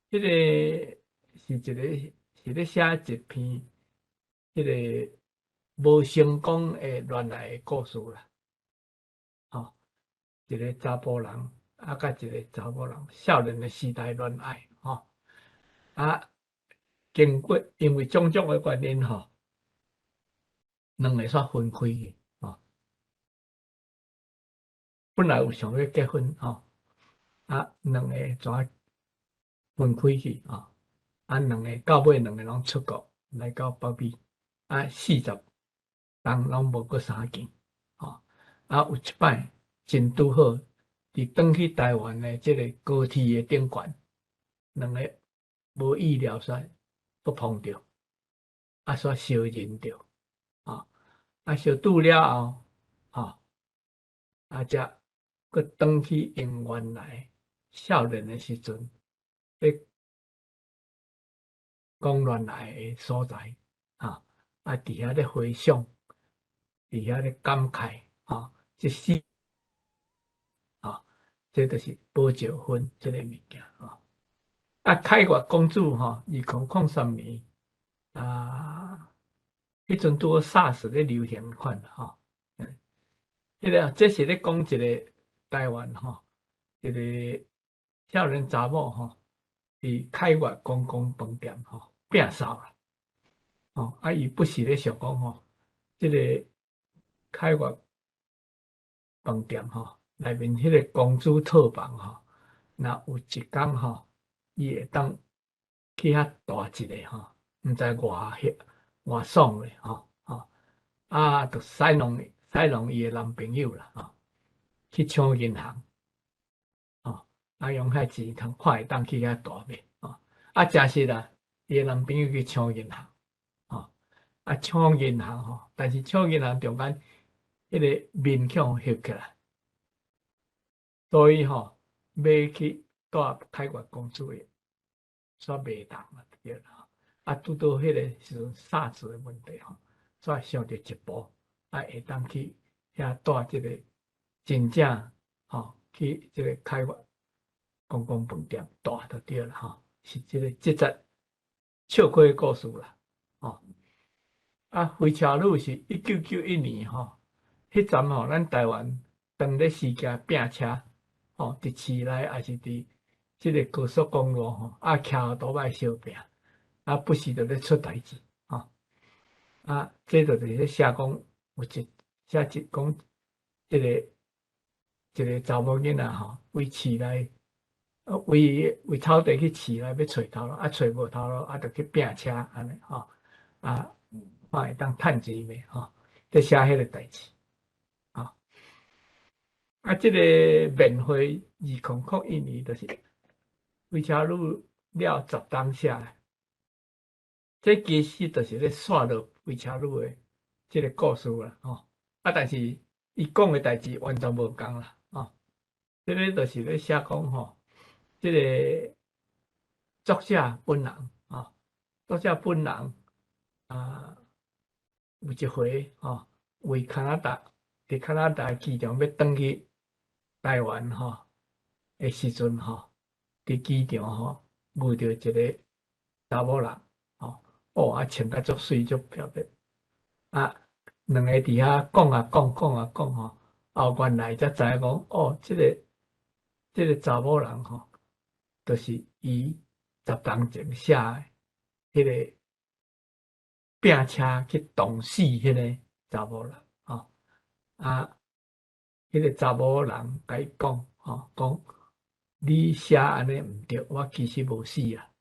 這个是一个是咧寫一篇這个無成功的戀愛的故事啦，吼，一个查埔人啊，佮一个查某人，少年的時代戀愛，吼，啊，經過因為種種的原因吼，兩个煞分開去，吼，本來有想欲結婚，吼，啊，兩个怎分開去，吼，啊，兩个到尾兩个攏出國來到北美，啊，40冬攏無閣相見，吼，啊，有一擺真拄好，佇轉去台灣的這个高鐵的頂懸，兩个無意料煞閣碰著，啊，煞相認著，吼，啊，相拄了後，吼，啊，才閣轉去𪜶原來少年的時陣，咧講戀愛的所在，吼，啊，佇遐咧回想，佇遐咧感慨，吼，這四，吼，這就是寶石分這个物件，吼。啊，凱越公主吼，2003年啊，彼陣拄好 SARS 咧流行款吼，彼个這是咧講一个台灣吼，一个少年查某吼，佇凱越公共飯店吼變捎啦，吼，啊，伊不時咧想講吼，這个凱越飯店吼內面彼个公主套房吼，若有一工吼，伊會當去遐蹛一下吼，毋知偌翕偌爽咧吼吼，啊，就使弄使弄伊的男朋友啦吼，去搶銀行，吼，啊，用遐錢通看會當去遐蹛欲吼，啊，誠實啦，伊的男朋友去搶銀行，吼，啊，搶銀行吼，但是搶銀行中間，彼个面去予翕起來，所以吼，欲去蹛凱越公主的，煞袂當啊，對啦，啊，拄著彼个時陣 SARS 的問題吼，煞想著一步，啊，會當去遐蹛這个真正吼，去這个凱越公共飯店蹛就對啦吼，是這个這節笑詼的故事啦，吼。啊，飛車女是1991年吼，彼陣吼，咱台灣當咧時行拼車，吼，佇市內抑是佇這个高速公路吼，啊，騎歐多擺相拚，啊，不時就咧出代誌，吼。啊，這就是咧寫講有一寫一講，這个一个查某囡仔吼，為市內，為為草地去市內欲揣頭路，啊，揣無頭路，啊，就去拚車按呢吼，啊，看會當趁錢袂吼，咧寫彼个代誌，吼。啊，這个面會2001年就是飛車女了10冬寫的，這其實就是咧煞落飛車女的這个故事啦，吼。啊，但是伊講的代誌完全無仝啦，吼。這个就是咧寫講吼，這个作者本人，吼，作者本人啊，有一回吼，為加拿大佇加拿大機場欲轉去台灣吼的時陣吼，佇機場吼遇著一个查某人吼，哦啊穿甲足媠足特別，啊，兩个佇遐講啊講講啊講吼，後原來才知影講，哦，這个查某人吼，就是伊10冬前寫的彼个拼車去撞死彼个查某人吼，啊，彼个查某人共伊講吼，講你寫按呢毋對，我其實無死啊，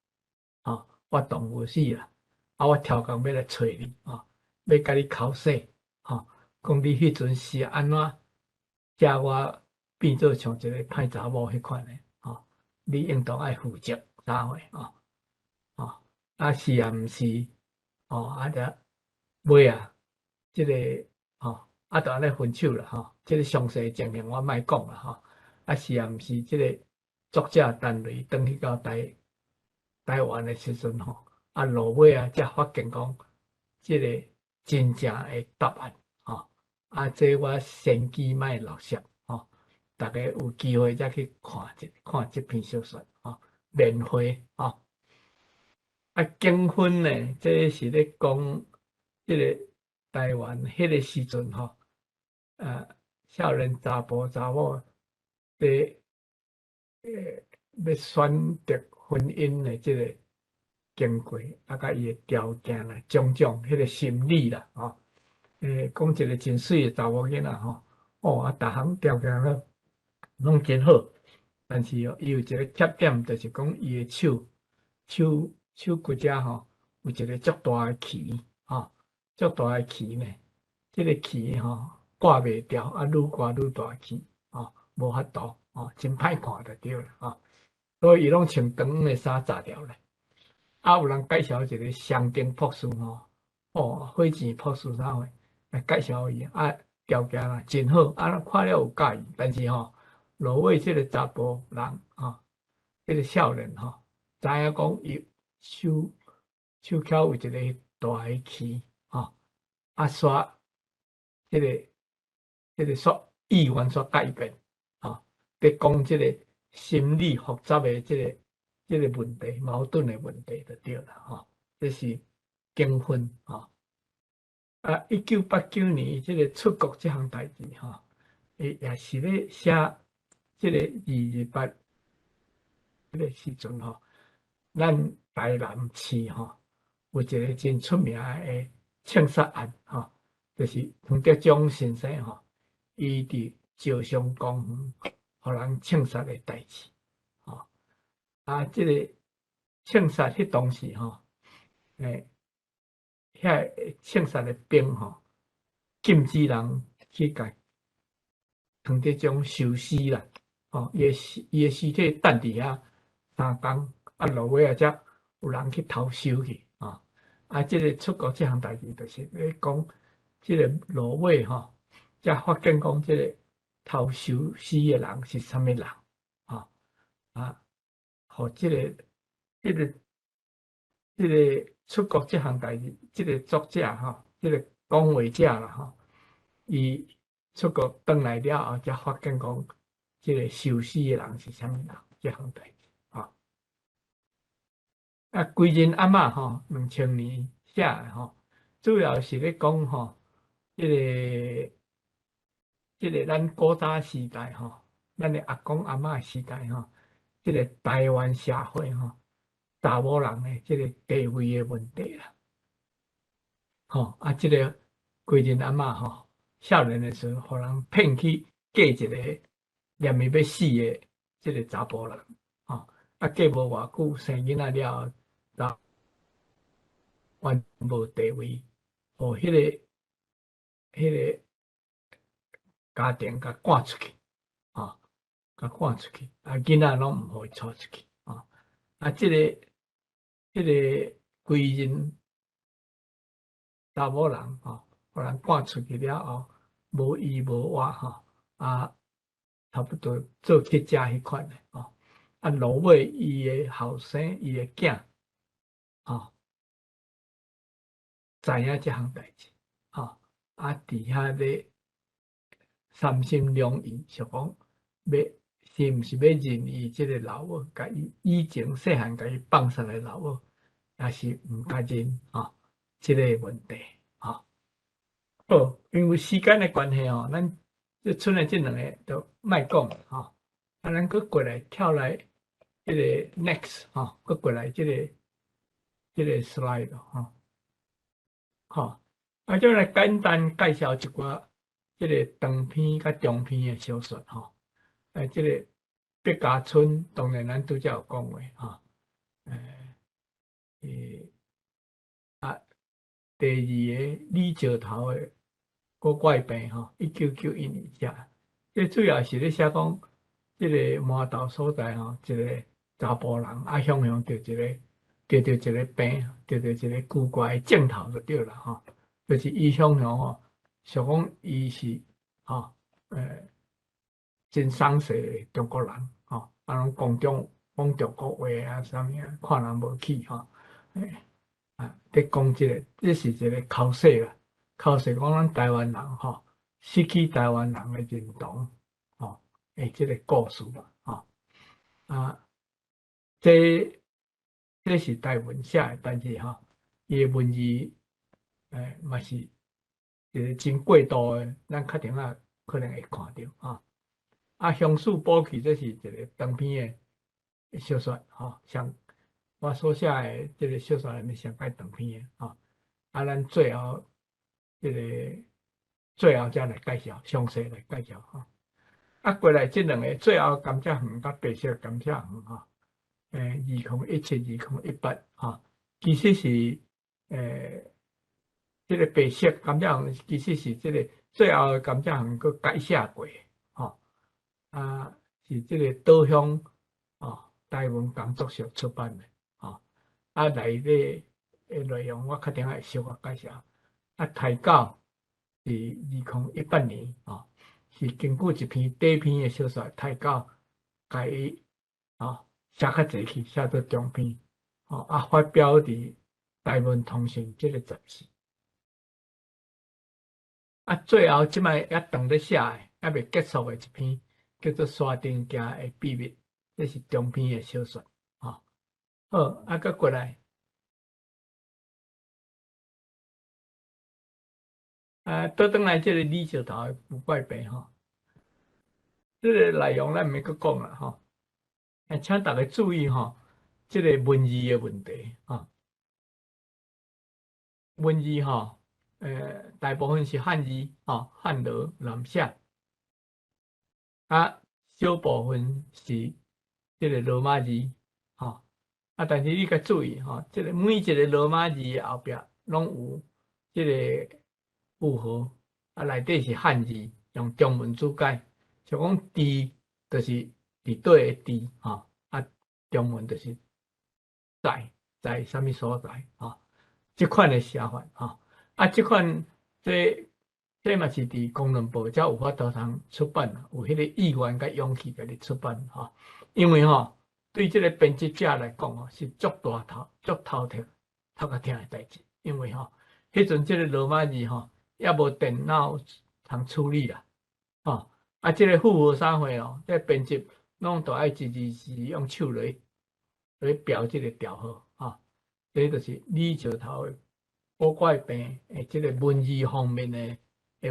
吼，我當無死啊，啊，我超工欲來揣你，吼，欲共你口說，吼，講你彼陣是按怎叫我變做像一个歹查某彼款的，吼，你應當愛負責啥貨吼，吼，啊是啊毋是，吼，啊就尾啊，這个吼，啊就按呢分手啦吼，這个詳細情形我莫講啦吼，啊是啊毋是這个作者陳雷轉去到台灣的時陣吼，啊落尾啊才發現講，這个真正的答案吼，啊這我先機莫落攝吼，逐家有機會才去看一看這篇小說吼，免費吼。啊，警婚呢，這是咧講這个台灣彼个時陣吼，少年查埔查某佇欲選擇婚姻的這个經過，啊，佮伊的條件啦，種種彼个心理啦，吼，講一個真媠的查某囡仔吼，哦，啊，逐項條件攏攏真好，但是哦，伊有一個缺點，就是講伊的手骨遮吼，有一個足大的臍，吼，足大的臍呢，這个臍吼割袂掉，啊，愈割愈大臍，吼，無法度，吼，真歹看就對啦，吼，所以伊攏穿長的衫紮牢咧。啊，有人介紹一個雙頂博士吼，哦，火箭博士啥貨來介紹伊，啊，條件啦真好，啊，看了有佮意，但是吼，落尾這个查埔人吼，這个少年吼，知影講伊手巧有一個大的臍，吼，啊，煞這个煞意願煞改變，吼，佇講這个心理複雜的這個問題，矛盾的問題就對啦，吼，這是警婚，吼。啊，1989年這个出國這項代誌，吼，也是咧寫這个228這个時陣吼，咱台南市吼有一個真出名的槍殺案，吼，就是黃德忠先生吼，伊佇石上公園予人槍殺的代誌，吼。啊，這个槍殺彼當時吼，遐槍殺的兵吼，禁止人去共黃德忠收屍啦，吼，伊的屍體等佇遐3工，啊，落尾啊，才有人去偷收去，吼。啊，這个出國這項代誌，就是咧講這个落尾吼，才發現講這个偷收屍的人是啥物人，吼，啊，予這個出國這項代誌，這个作者吼，這个講話者啦吼，伊出國轉來了後，才發現講這个收屍的人是啥物人，這項代誌，吼。啊，歸仁阿嬤吼，2000年寫的吼，主要是咧講吼，這個咱古早時代吼，咱的阿公阿嬤時代吼，這个台灣社會吼，查某人的這个地位的問題啦。吼，啊，這个歸仁阿嬤吼，少年的時陣，予人騙去嫁一个念伊欲死的這个查埔人，吼，啊，嫁無偌久，生囡仔了後，完全無地位，予彼个家庭共趕出去，吼，共趕出去，啊，囡仔攏毋予伊娶出去，吼，啊，這个歸仁查某人，吼，予人趕出去了後，無依無倚，吼，啊，差不多做乞食彼款的，吼，啊，落尾伊的後生，伊的囝，吼，知影這項代誌，吼，啊，佇遐咧三心兩意，想講欲是毋是欲認伊這个老母，共伊以前細漢共伊放殺的老母，抑是毋共認，吼，這个問題，吼。好，因為時間的關係吼，咱這賰的這兩个就莫講吼，啊，咱閣過來跳來這个 next 吼，閣過來這個 slide 吼，吼，啊，就來簡單介紹一寡這个長篇佮中篇的小說吼。這个畢家春當然咱拄才有講過吼，啊，第二个李石頭的古怪病吼，1991年寫，這主要是咧寫講這个麻豆所在吼，一个查埔人啊，雄雄著一个病，著一个奇怪的症頭就對啦吼，就是伊雄雄吼，想講伊是吼，真爽勢的中國人吼，啊，攏講中國話啊，啥物啊，看人無起吼，啊，佇講這個，這是一個口說啦，口說講咱台灣人吼，失去台灣人的認同吼，的這個故事啦，吼，啊，這是台文寫的，但是吼，伊的文字嘛是一個真過度的，咱較定仔可能會看著吼。啊，鄉事補去，這是一個長篇的小說，吼，像我所寫的這個小說內面上蓋長篇的，吼。啊，咱最後這個最後才來介紹，詳細來介紹吼。啊，過來這兩個最後甘蔗園佮白色甘蔗園吼，2017、2018吼，其實是這個白色甘蔗園其實是這個最後的甘蔗園閣改寫過，吼，啊，是這個島鄉哦台文工作室出版的，吼，啊，內底的內容我較定會小可介紹。啊，刣狗是2018年，吼，是根據一篇短篇的小說《刣狗》，共伊吼寫較濟去，寫做中篇，吼，啊，發表佇《台文通訊》這個雜誌。啊，最後這擺猶當咧寫的，猶未結束的一篇，叫做《山頂行的秘密》，這是中篇的小說，吼。好，啊，閣過來，啊，倒轉來這個李石頭的古怪病吼，這個內容咱毋免閣講啦，吼。啊，請大家注意吼，這個文字的問題，吼。文字吼，大部分是漢字，吼，漢羅濫寫，啊，小部分是這個羅馬字，吼。啊，但是你較注意吼，這個每一個羅馬字的後壁攏有這個符號，啊，內底是漢字，用中文注解，像講佇就是佇佗的佇，吼，啊，中文就是在啥物所在，吼，這款的寫法，吼。啊，這款這嘛是佇公論報才有法度通出版，有彼個意願佮勇氣共你出版，吼。因為吼，對這個編輯者來講吼，是足大頭、足頭痛、頭殼疼的代誌。因為吼，彼陣這個羅馬字吼，猶無電腦通處理啦，吼。啊，這個符號啥貨哦，這個編輯攏都愛一字字用手來標這個調號，吼。這就是李石頭的古怪病的這個文字方面的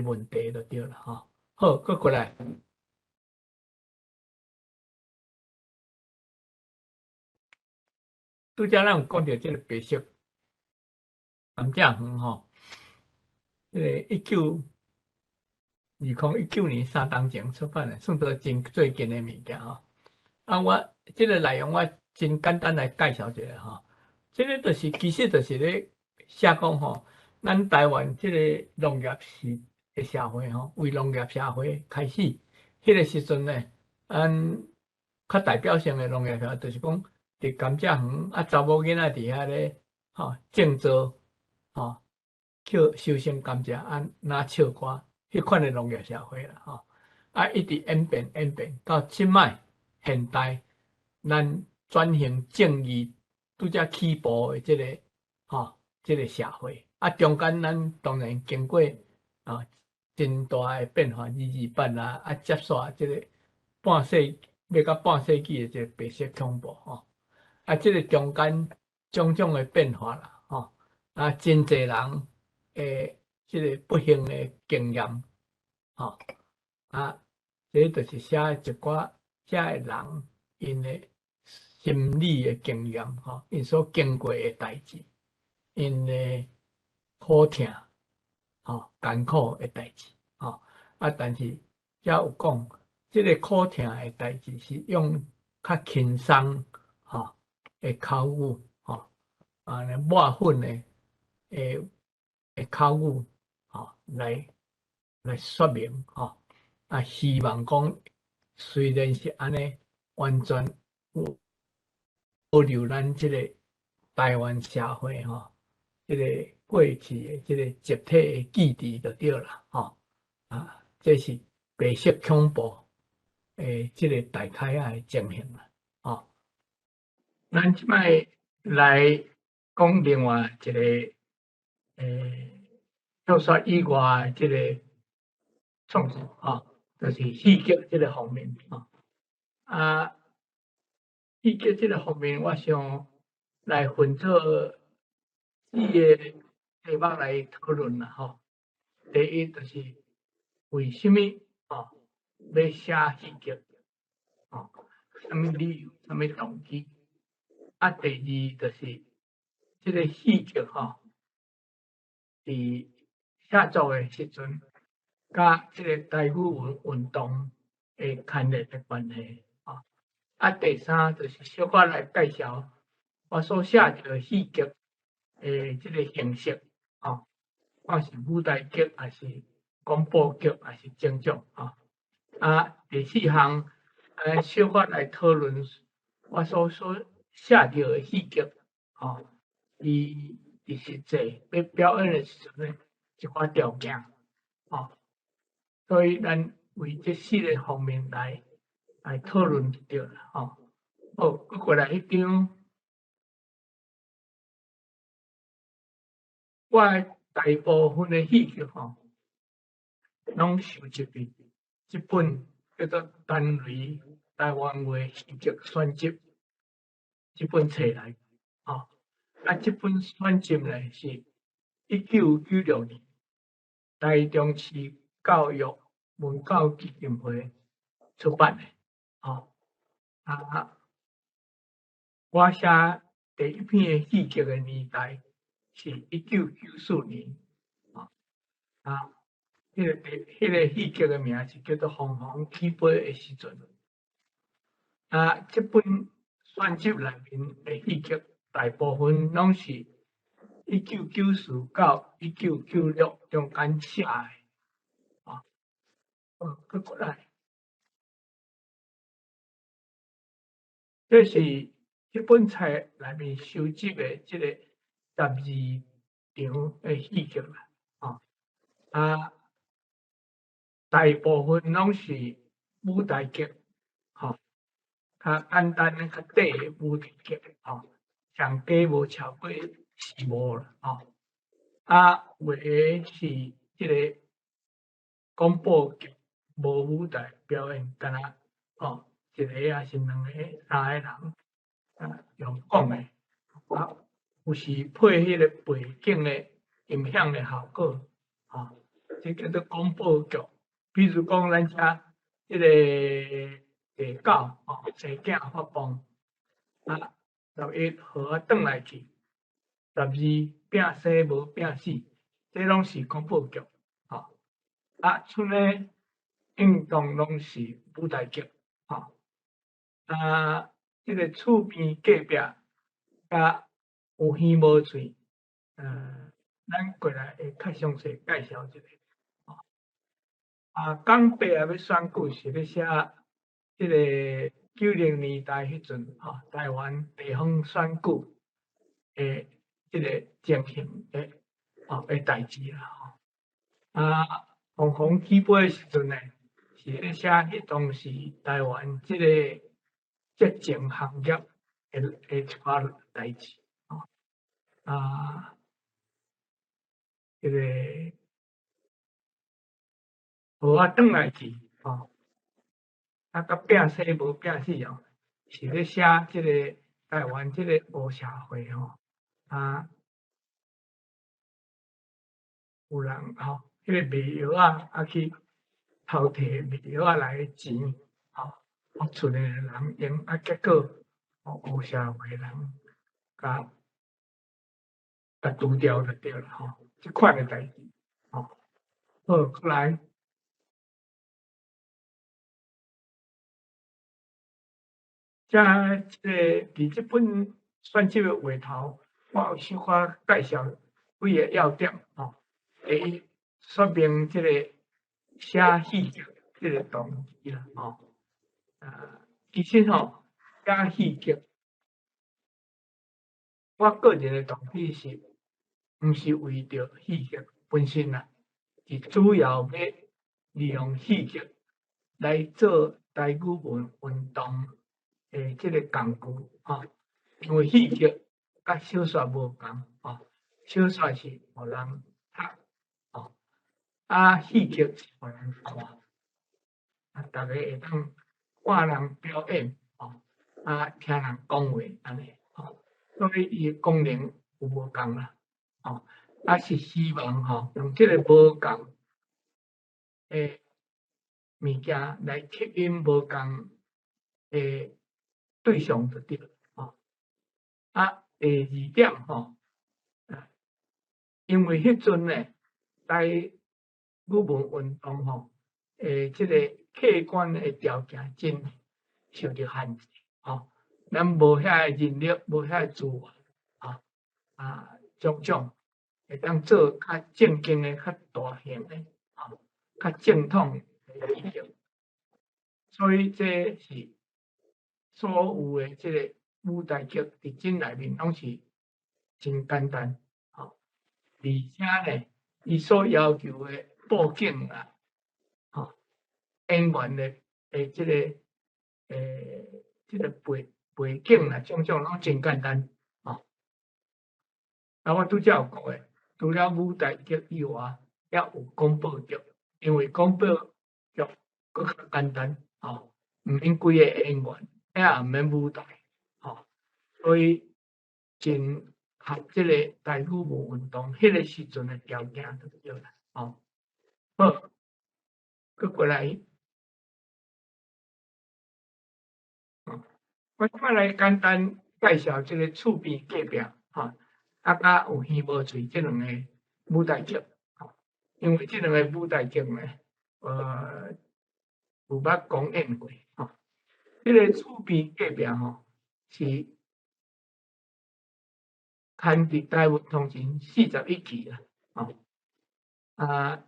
問題就對啦，吼。好，閣過來。拄才咱有講著這個白色甘蔗園吼，這個2019年3冬前出版的，算做真最近的物件吼。啊，我這個內容我真簡單來介紹一下吼。這個就是其實就是咧寫講吼，咱台灣這個農業時的社會吼，為農業社會開始，彼個時陣呢，咱較代表性的農業社就是講，佇甘蔗園啊，查某囡仔佇遐咧吼種作吼，捡收成甘蔗啊，拿唱歌，彼款的農業社會啦吼，啊，一直演變演變到這擺現代，咱轉型正義拄才起步的這個吼，這個社會啊，中間咱當然經過啊真大的變化，228啊，啊，接續這個半世欲到半世紀的這個白色恐怖吼，啊，這個中間種種的變化啦吼，啊，真濟人的這個不幸的經驗吼，啊，這就是寫一寡遮的人𪜶的心理的經驗吼，𪜶所經過的代誌，𪜶的苦痛吼、艱苦的代誌吼，啊，但是遮有講，這個苦痛的代誌是用較輕鬆吼的口語吼，啊，抹粉的口語吼來說明吼，啊，希望講雖然是按呢，完全有留咱這个台灣社會吼，這个過去的這个集體的記憶就對啦，吼啊，這是白色恐怖的這个大開仔的情形啦，吼。咱這擺來講另外一个小說以外的這个創作，吼，就是戲劇這个方面，吼。啊，戲劇這个方面，我想來分做四个題目來討論啦，吼。第一就是為啥物吼欲寫戲劇，吼，啥物理由，啥物動機？啊，第二就是這个戲劇吼，佇寫作的時陣，佮這个台語文運動的牽連的關係，吼。啊，第三就是小可來介紹我所寫著戲劇的這个形式，吼，看是舞台劇，還是廣播劇，還是種種，吼。啊，第四項，小可來討論我所寫著的戲劇，吼，伊佇實際欲表演的時陣呢，一寡條件，吼。所以咱為這四个方面來討論就對啦，吼。好，閣過來彼張，我大部分的戲劇吼，攏收集佇這本叫做《陳雷台灣話戲劇選集》這本冊內，吼。啊，這本選集呢是1996年台中市教育文教基金會出版的，吼。啊，我寫第一篇的戲劇的年代是1994年，吼。啊，彼个戲劇的名是叫做《鳳凰起飛的時陣》。啊，這本選集內面的戲劇大部分攏是1994到1996中間寫的，吼。好，閣過來，這是這本冊內面收集的這個12場的戲劇啦，吼。啊，大部分攏是舞台劇，吼，較簡單的、較短的舞台劇，吼，上加無超過四幕啦，吼。啊，有的是這个廣播劇，無舞台表演，敢若吼一个抑是兩个、三个人啊用講的，啊，有時配彼个背景的音響的效果，吼，這叫做廣播劇。比如講，咱遮這个地狗吼，生囝發夢，啊，11予我轉來去，12拚生無拚死，這攏是廣播劇，吼。啊，賰咧應當攏是舞台劇，吼。啊，這个厝邊隔壁佮有耳無喙，咱過來會較詳細介紹一下。啊，港伯仔欲選舉是咧寫這个90年代彼陣，吼，台灣地方選舉的這个情形的，吼的代誌啦，吼。啊，鳳凰起飛的時陣呢，是咧寫彼當時台灣這个潔淨行業的一寡代誌，吼。啊，這个予我轉來去，吼，啊，佮拚生無拚死哦，是咧寫這个台灣這个黑社會吼，啊，有人吼，彼个賣藥仔啊去偷提賣藥仔來的錢，吼，啊，厝內人用，啊，結果吼黑社會人共除掉就對啦，吼，這款的代誌，吼，好，閣來。遮這个佇這本選集的畫頭，我有小可介紹幾个要點吼。第一，說明這个寫戲劇這个動機啦，吼。啊，其實吼，寫戲劇我個人的動機是，毋是為著戲劇本身啦，是主要欲利用戲劇來做台語文運動的這个工具，吼。因為戲劇佮小說無仝，吼，小說是予人讀，吼，啊，戲劇是予人看，啊，逐家會當看人表演，吼，啊，聽人講話按呢，吼，所以伊的功能有無仝啦，吼，啊是希望吼用這个無仝的物件來吸引無仝的對象就對，吼。啊，第二點吼，因為彼陣呢，台語文運動吼，這个客觀的條件真受著限制，吼，咱無遐个人力，無遐个資源，吼，啊，種種會當做較正經的、較大型的，吼，較正統的戲劇，所以這是所有的這个舞台劇佇這內面攏是真簡單，吼，而且呢，伊所要求的布景啦，吼，演員的這个背景啦，種種攏真簡單，吼。啊，我拄才有講的，除了舞台劇以外，猶有廣播劇，因為廣播劇閣較簡單，吼，毋免幾个演員，也毋免舞台，吼，所以真合這个台語文運動彼个時陣的條件就對啦，吼。好，閣過來，我這擺來簡單介紹這个厝邊隔壁，吼，啊，佮有耳無喙這兩個舞台劇，吼，因為這兩個舞台劇呢，有捌公演過，吼。這个厝邊隔壁吼是刊佇台灣通訊41期啦，吼，啊，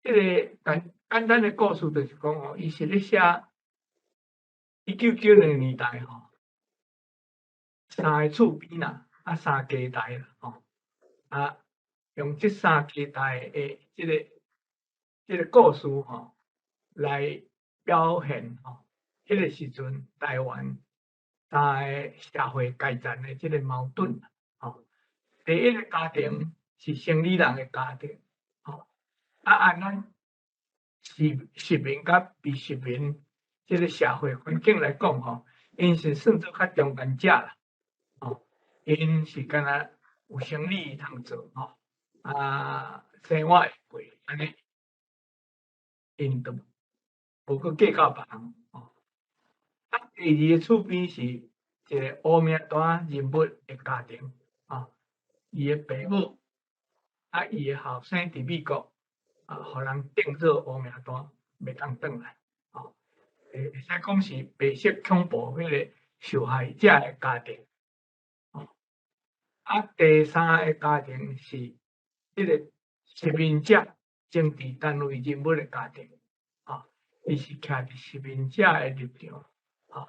這个簡簡單的故事就是講吼，伊是咧寫1990年代吼，三个厝邊啦，啊，三家代啦，吼，啊，用這三家代的這个故事吼，來表現吼，彼个時陣台灣三个社會階層的這个矛盾，吼。第一个家庭是生理人的家庭，吼，啊，按咱市民佮非市民這个社會環境來講，吼，𪜶是算做較中間者啦，吼，𪜶是敢若有生理通做，吼，啊，生活會過，按呢，𪜶就無閣計較別人，吼。啊，第二个厝邊是一个烏名單人物的家庭，吼，伊的爸母啊，伊的後生佇美國啊，予人定做烏名單，袂當轉來，吼，會使講是白色恐怖彼个受害者的家庭，吼。啊，第三个家庭是彼个殖民者政治單位人物的家庭，吼，伊是徛佇殖民者的立場，吼，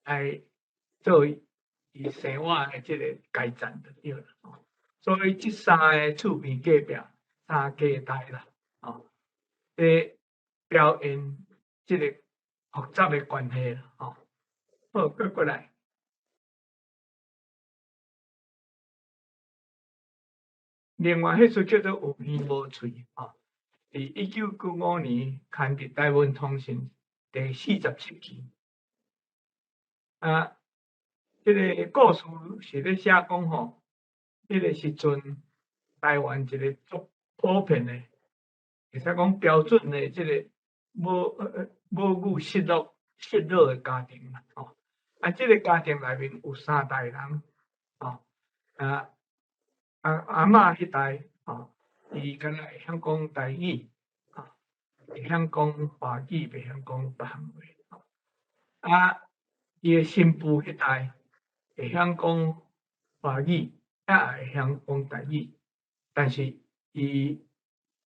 來做伊生活的這个階層就對啦，吼。所以這三个厝邊隔壁三家代啦，吼，咧表現這个複雜的關係啦，吼。好，閣過來。另外，彼齣叫做有耳無喙，吼，佇1995年刊佇台灣通訊第47期。啊，這个故事是咧寫講吼，彼个時陣台灣一个足普遍的，會使講標準的這个母語失落的家庭啦，吼。啊，這个家庭內面有三代人，吼，啊，阿嬤彼代，吼，伊敢若會曉講台語，吼，會曉講華語，袂曉講別項話，吼。啊，伊的新婦彼代會曉講華語，也會曉講台語，但是伊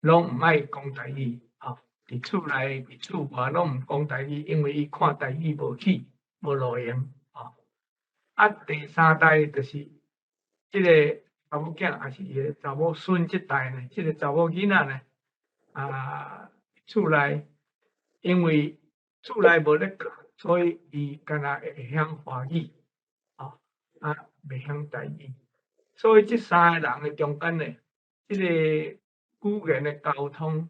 攏毋愛講台語，吼，佇厝內、佇厝外攏毋講台語，因為伊看台語無起，無路用，吼。啊，第三代就是這个查某囝抑是伊个查某孙這代呢，這个查某囡仔呢，厝內因為厝內無咧教，所以伊敢若會曉華語，袂曉台語。所以這三个人的中間呢，這个語言的溝通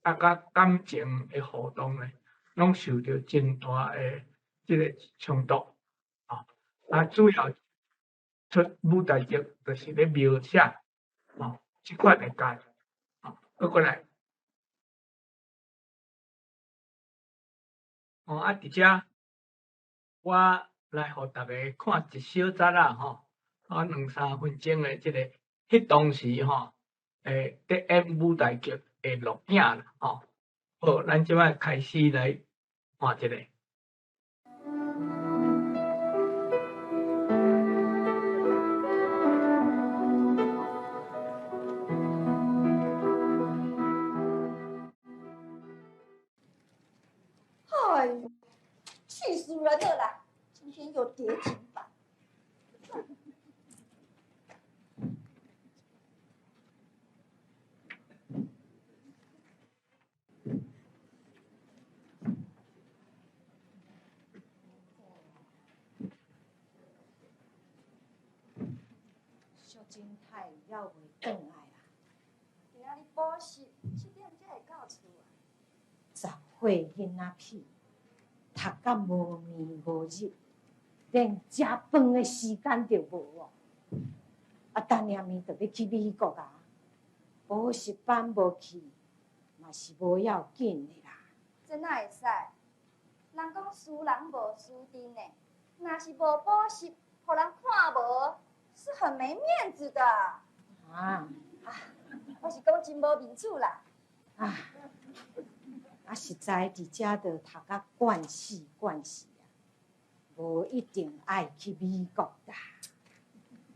佮感情的互動呢，攏受著真大的這个衝突。主要出舞台劇就是咧描寫這款的家庭。閣過來，佇遮我來予大家看一小節仔吼，兩三分鐘的這个，彼當時吼，佇演舞台劇的錄影啦，吼。好，咱這擺開始來看一下。哎呦，氣死人了啦！今天又跌停板。淑珍太猶未轉來啦。今仔日補習7點才會到厝啊。10歲囡仔屁，讀甲無暝無日，連食飯的時間就無哦。等下暝就欲去美國啊，補習班無去，嘛是無要緊的啦。這哪會使？人講輸人無輸陣呢，若是無補習，予人看無，是很沒面子的。我是講真無面子啦。實在佇遮就讀甲慣死慣死啊，無一定愛去美國啦。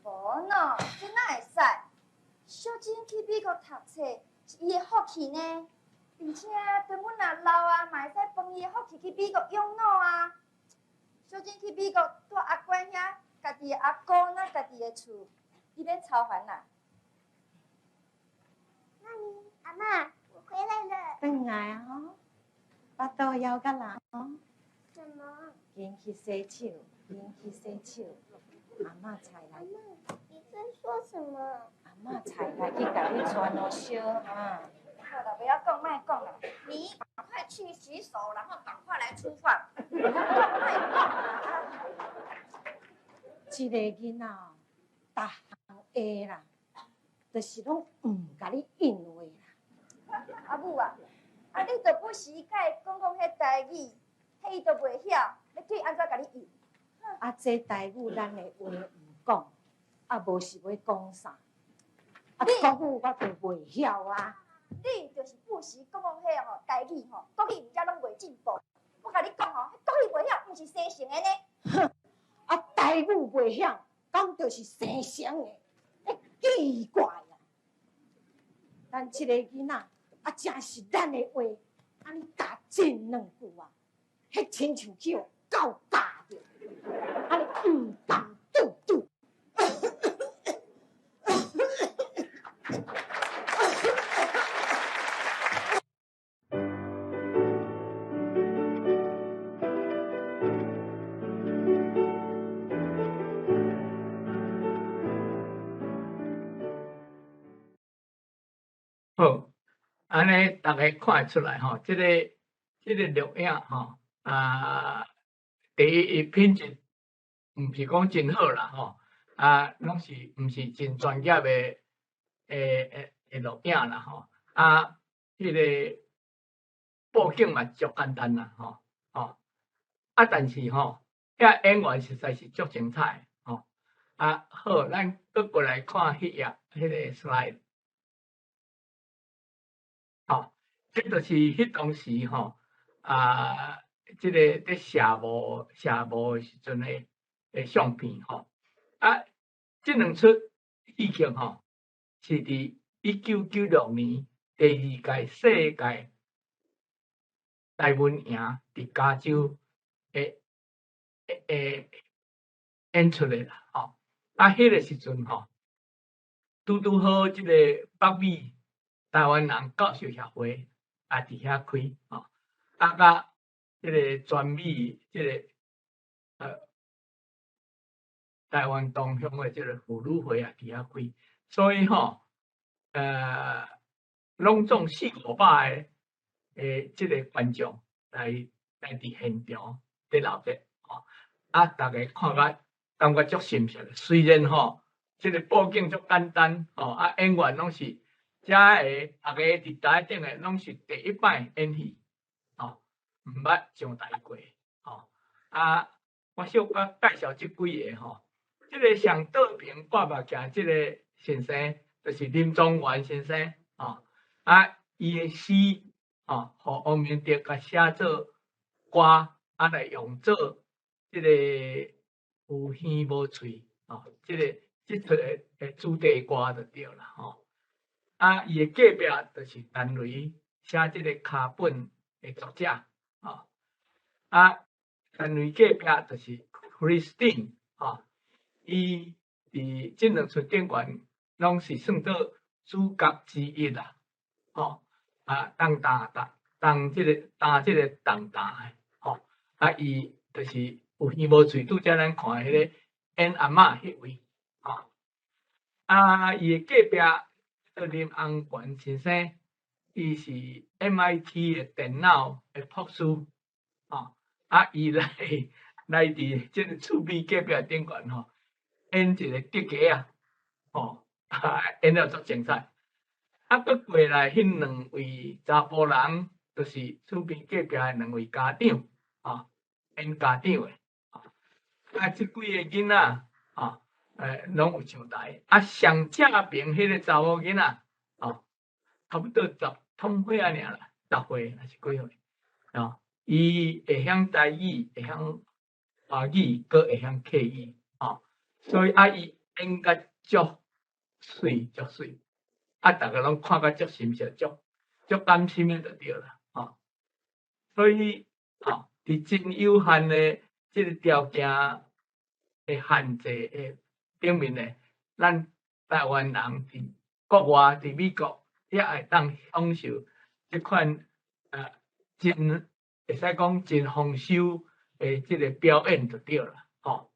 無喏，這哪會使？小珍去美國讀冊是伊的福氣呢，而且等阮若老啊，嘛會使幫伊的福氣去美國養老啊。小珍去美國住阿關遐，家己的阿公那家己的厝，你免操煩啦。媽咪，阿嬤，我回來了。轉來啊！吼，腹肚枵甲人哦。什麼？緊去洗手，緊去洗手。阿嬤菜來。阿嬤，你在說什麼？阿嬤菜來去共你傳落燒啊。好了，不要講，莫講了。你趕快去洗手，然後趕快來吃飯。莫講啊！這个囡仔哦，逐項會啦，就是攏毋共你應話啦。阿母啊，你就不時共伊講講彼台語，彼伊都袂曉，欲叫伊按怎共你應？這台語咱的話毋講，無是欲講啥？國語我就袂曉啊。你就是不時講講彼吼台語吼，國語毋才攏袂進步。我共你講吼，國語袂曉，毋是生成的呢。哼，台語袂曉，敢就是生成的？奇怪啊！咱這个囡仔，誠是咱的話，按呢教真兩句啊，彼親像去予狗咬著，按呢毋甘拄拄。好，按呢大家看會出來吼，這个錄影吼，第一，伊品質毋是講真好啦吼，攏是毋是真專業的錄影啦吼，彼个布景嘛足簡單啦吼，但是吼，遐演員實在是足精彩吼，好，咱閣過來看彼頁彼个 slide。這就是彼當時吼，這个佇寫幕的時陣的相片吼。這兩齣戲劇吼，是佇1996年第二屆世界台文營佇加州的演出的啦吼。彼个時陣吼，拄拄好，這個北美台灣人教授協會也佇遐開吼，啊，佮這個全美這個台灣同鄉的這個婦女會也佇遐開，所以吼，攏總四五百个的這個觀眾來佇現場佇鬧熱吼，啊，逐家看甲感覺足心適的。雖然吼，這個布景足簡單吼，啊，演員攏是遮个，逐家佇台頂的攏是第一擺演戲，吼，毋捌上台過，吼，啊，我小可介紹這幾个吼，這個上倒爿掛目鏡這個先生，就是林宗元先生，吼，啊，伊的詩，吼，予王明德共寫做歌，啊，來用做這個有耳無喙，吼，這個這齣的主題歌就對啦，吼。啊，伊的隔壁就是陳雷寫這個跤本的作者，吼。啊，陳雷隔壁就是 Christine，吼，伊佇這兩齣頂懸攏是算做主角之一啦，吼。啊，擔擔擔擔這個擔這個重擔的，吼。啊，伊就是有耳無喙，拄才咱看的彼個演阿嬤彼位，吼。啊，伊的隔壁叫林安權先生，伊是 MIT 的電腦的博士，吼。啊，伊來佇這個厝邊隔壁頂懸吼，演一個竹雞仔，吼，演了足精彩。啊，閣過來彼兩位查埔人，就是厝邊隔壁的兩位家長，吼，演家長的。啊，這幾個囡仔，吼，攏有上台。啊，上正爿彼個查某囡仔，吼，差不多十通歲仔爾啦，10歲還是幾歲？吼，伊會曉台語，會曉華語，閣會曉客語，吼，所以啊，伊演甲足媠足媠，啊，逐家攏看甲足心適，足足甘心的就對啦，吼。所以，吼，佇真有限的這個條件的限制的頂面呢，咱台灣人佇國外，佇美國也會當享受這款真會使講真豐收的這個表演就對啦，吼。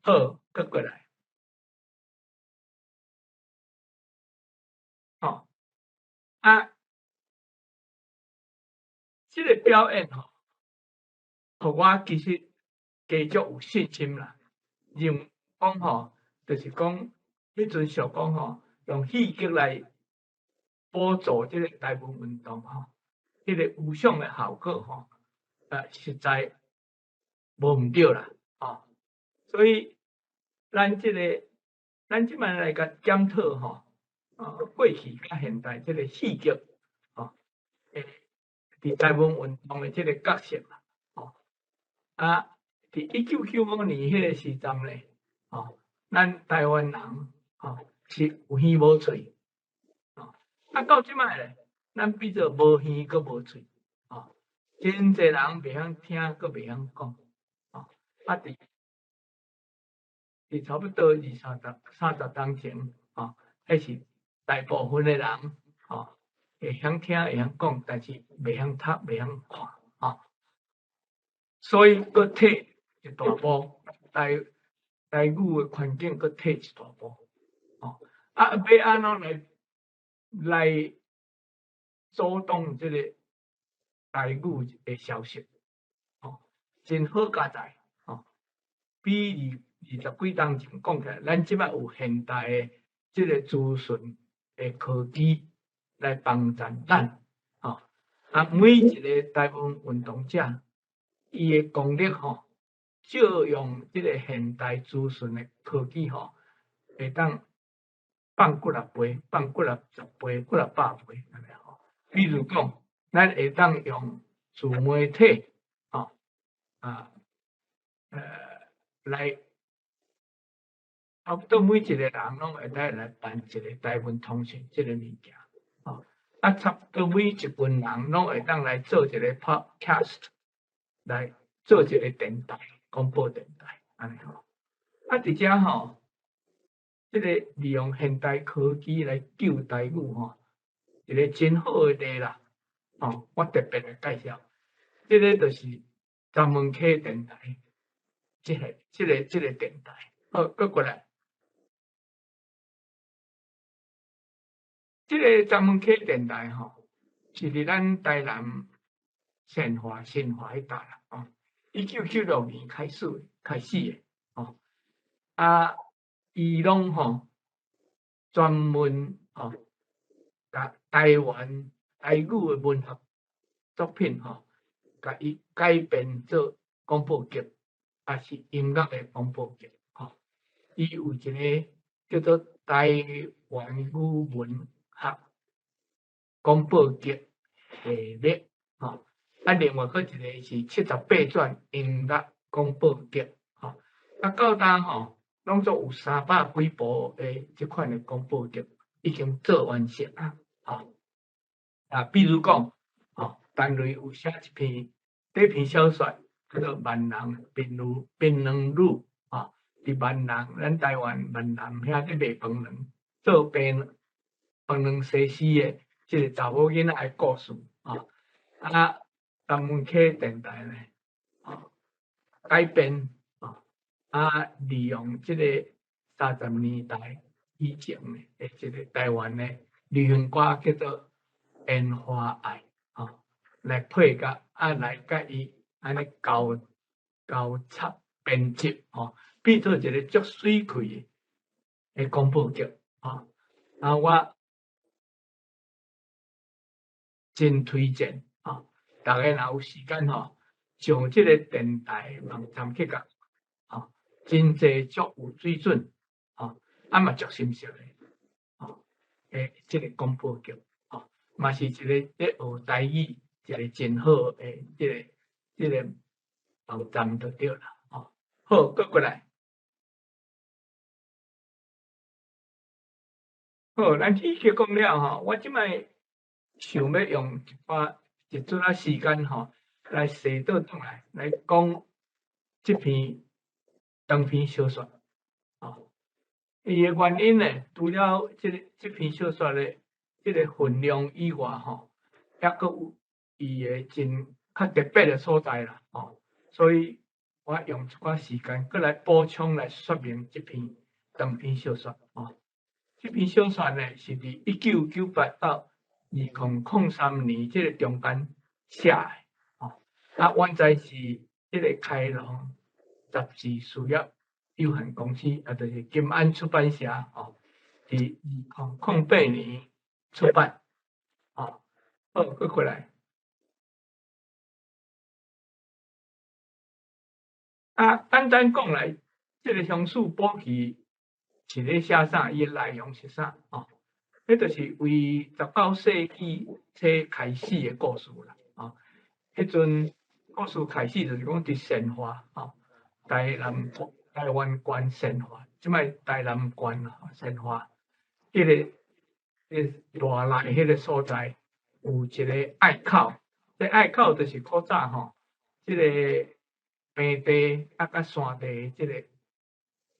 好，閣過來，吼，啊，這個表演吼，予我其實加足有信心啦。認為講吼，就是講彼陣想講吼，用戲劇來輔助這個台灣運動吼，彼個預想的效果吼，實在無毋對啦，吼。所以咱這個，咱這擺來共檢討吼，過去佮現代這個戲劇，吼，佇台灣運動的這個角色啦，吼，啊，佇1995年彼個時陣咧，吼，咱台灣人，吼，是有耳無喙，吼，啊，到這擺咧，咱變做無耳閣無喙，吼，真濟人袂曉聽，閣袂曉講，吼，啊，佇差不多二三十、30冬前，吼，彼是大部分的人，吼，會曉聽、會曉講，但是袂曉讀、袂曉看，吼，所以閣退一大步，台語的環境閣退一大步，吼，啊，欲按怎來阻擋這個台語的消失，吼，真好佳哉，吼，比20幾冬前講起來，咱這擺有現代的這個資訊的科技來幫助咱，吼，啊，每一個台灣運動者，伊的功力吼，借用這個現代資訊的科技吼，會當放幾若倍，放幾若十倍，幾若百倍，按呢吼。比如講，咱會當用自媒體，吼，啊，來。差不多每一個人攏會當來辦一個台灣通訊這個物件，吼，啊，差不多每一群人攏會當來做一個 podcast，來做一個電台，廣播電台，按呢吼。啊，佇遮吼，這个利用現代科技來救台語吼，一个真好的例啦。吼，我特別來介紹，這个就是三文溪電台，這个電台。好，閣過來，這个三文溪電台吼，是佇咱台南善化、新化彼搭啦，吼，1996年開始的，吼，啊，伊攏吼專門吼，共台灣台語的文學作品吼，共伊改編做廣播劇，抑是音樂的廣播劇，吼。伊有一个叫做台灣語文學廣播劇系列，吼。啊，另外閣一个是78轉音樂廣播劇，吼。啊，到今吼，攏總有300幾部的這款的廣播劇已經做完成啊，吼。啊，比如講，吼，陳雷有寫一篇短篇小說，叫做《萬人檳榔檳榔女》，吼，佇萬人，咱台灣萬南遐咧賣檳榔，做檳檳榔西施的這个查某囡仔的故事，吼。啊，三文溪電台呢，吼，改編，吼，啊，利用這个30年代以前的一个台灣的流行歌叫做《煙花愛》，吼，來配樂，啊，來共伊按呢交交插編輯，吼，變做一个足媠氣的廣播劇，吼，啊，我真推薦，吼，逐家若有時間吼，上這个電台網站去共，吼，真濟足有水準，吼，啊嘛足心適的，吼，的這个廣播劇，吼，嘛是一个咧學台語一个真好的這个網站就對啦，吼。好，閣過來。好，咱戲曲講了吼，我這擺想欲用一寡一陣仔時間吼，來踅倒轉來，來講這篇長篇小說。吼，伊的原因呢，除了這篇小說的這个分量以外吼，抑閣有伊的真較特別的所在啦，吼，所以我用一寡時間閣來補充來說明這篇長篇小說，吼。這篇小說呢，是佇1998到2003年這个中間寫的，吼。啊，原在是這个開朗雜誌事業有限公司，也就是金安出版社，吼，佇2008年出版，吼。好，閣過來。啊，簡單講來，這个鄉事簿記是咧寫啥？伊的內容是啥？吼，彼就是為19世紀初開始的故事啦。吼，彼陣故事開始就是講佇善化，吼，台南台灣縣善化，這擺台南縣啦，善化，彼个大內彼個所在有一个隘口，這隘口就是古早吼，這个平地啊佮山地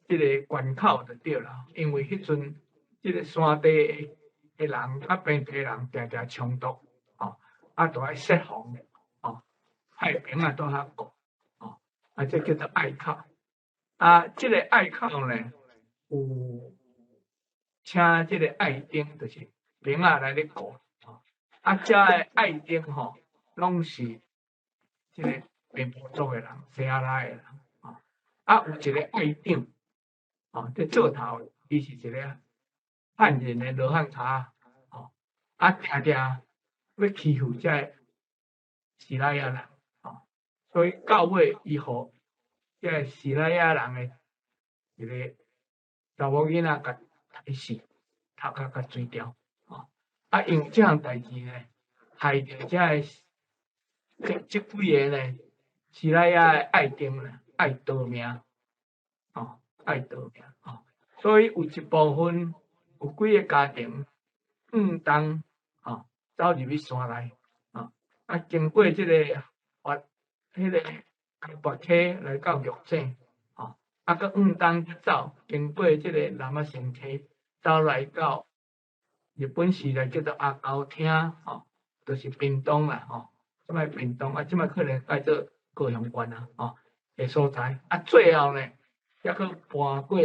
這个關口就對啦，因為彼陣這个山地的人佮平地人定定衝突，吼，啊，就愛設防，吼，派兵仔佇遐顧，吼，啊，這叫做隘口。啊，這个隘口呢，有請這个隘丁，就是兵仔來咧顧，吼，啊，遮的隘丁吼，攏是這个平埔族的人，西亞拉的人，吼，啊，有一个隘長。吼，這做頭，伊是一个漢人的羅漢跤，吼，啊，定定欲欺負這个西拉雅人，吼，所以到尾伊予這个西拉雅人的一个查某囡仔共刣死，頭殼共除掉，吼，啊，因為這項代誌呢，害著這个這幾个呢，西拉雅的愛丁呢，愛逃命，吼。愛逃命，吼，所以有一部分有幾个家庭向東，吼，走入去山內，吼，啊，經過這个迄个江北溪來到玉井，吼，啊，閣往東走，經過這个南仔新溪，走來到日本時代叫做阿溝廳吼，就是屏東啦吼，這擺屏東啊，這擺可能改做高雄縣啊吼的所在。啊，最後呢，抑閣搬過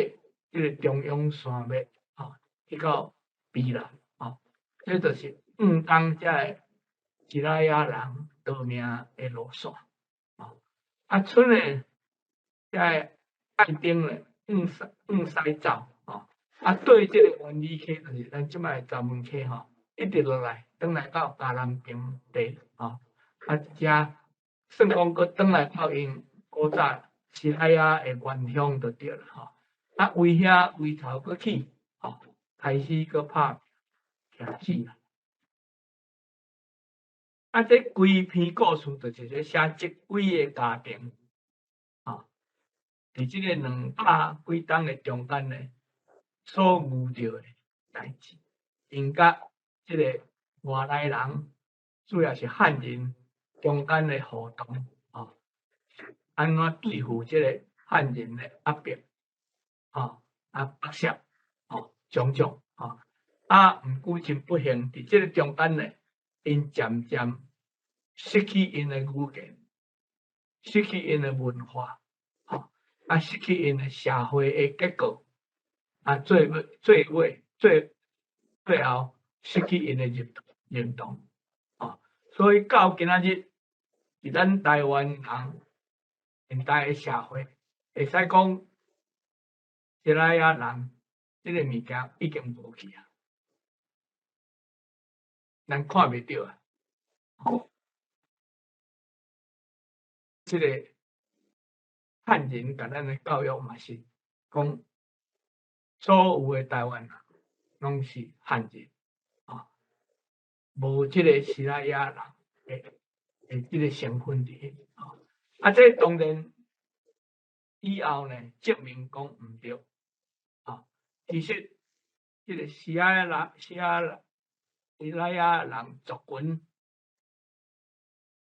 這个中央山脈吼，去到宜蘭吼，這就是往東遮个西拉雅人逃命的路線吼。啊，賰呢，遮个愛丁咧，往西走吼，啊，對這个員里溪，就是咱這擺的石門溪吼，一直落來，轉來到嘉南平地吼，啊，遮算講閣轉來到𪜶古早西拉雅的原鄉就對啦吼。啊，為遐圍頭閣起吼，開始閣拍拼死啦。啊，這規篇故事就是咧寫這幾個家庭，吼，佇這个200幾冬的中間呢，所遇著的代誌，𪜶佮這个外來人，主要是漢人中間的互動，吼，按怎對付這个漢人的壓迫，吼，啊，剝削，吼，種種，吼，啊，毋過真不幸，佇這个中間呢，𪜶漸漸失去𪜶的語言，失去𪜶的文化，吼，啊，失去𪜶的社會的結構，啊，最尾、最尾、最最後失去𪜶的認同，吼，所以到今仔日，佇咱台灣人現代的社會，會使講西拉雅人這个物件已經無去啊，咱看袂著啊，吼，這个漢人共咱的教育嘛是講，所有的台灣人攏是漢人，啊，無這个西拉雅人的這个成分佇，啊，這當然以後呢，證明講毋對，啊，其實這个西拉雅人族群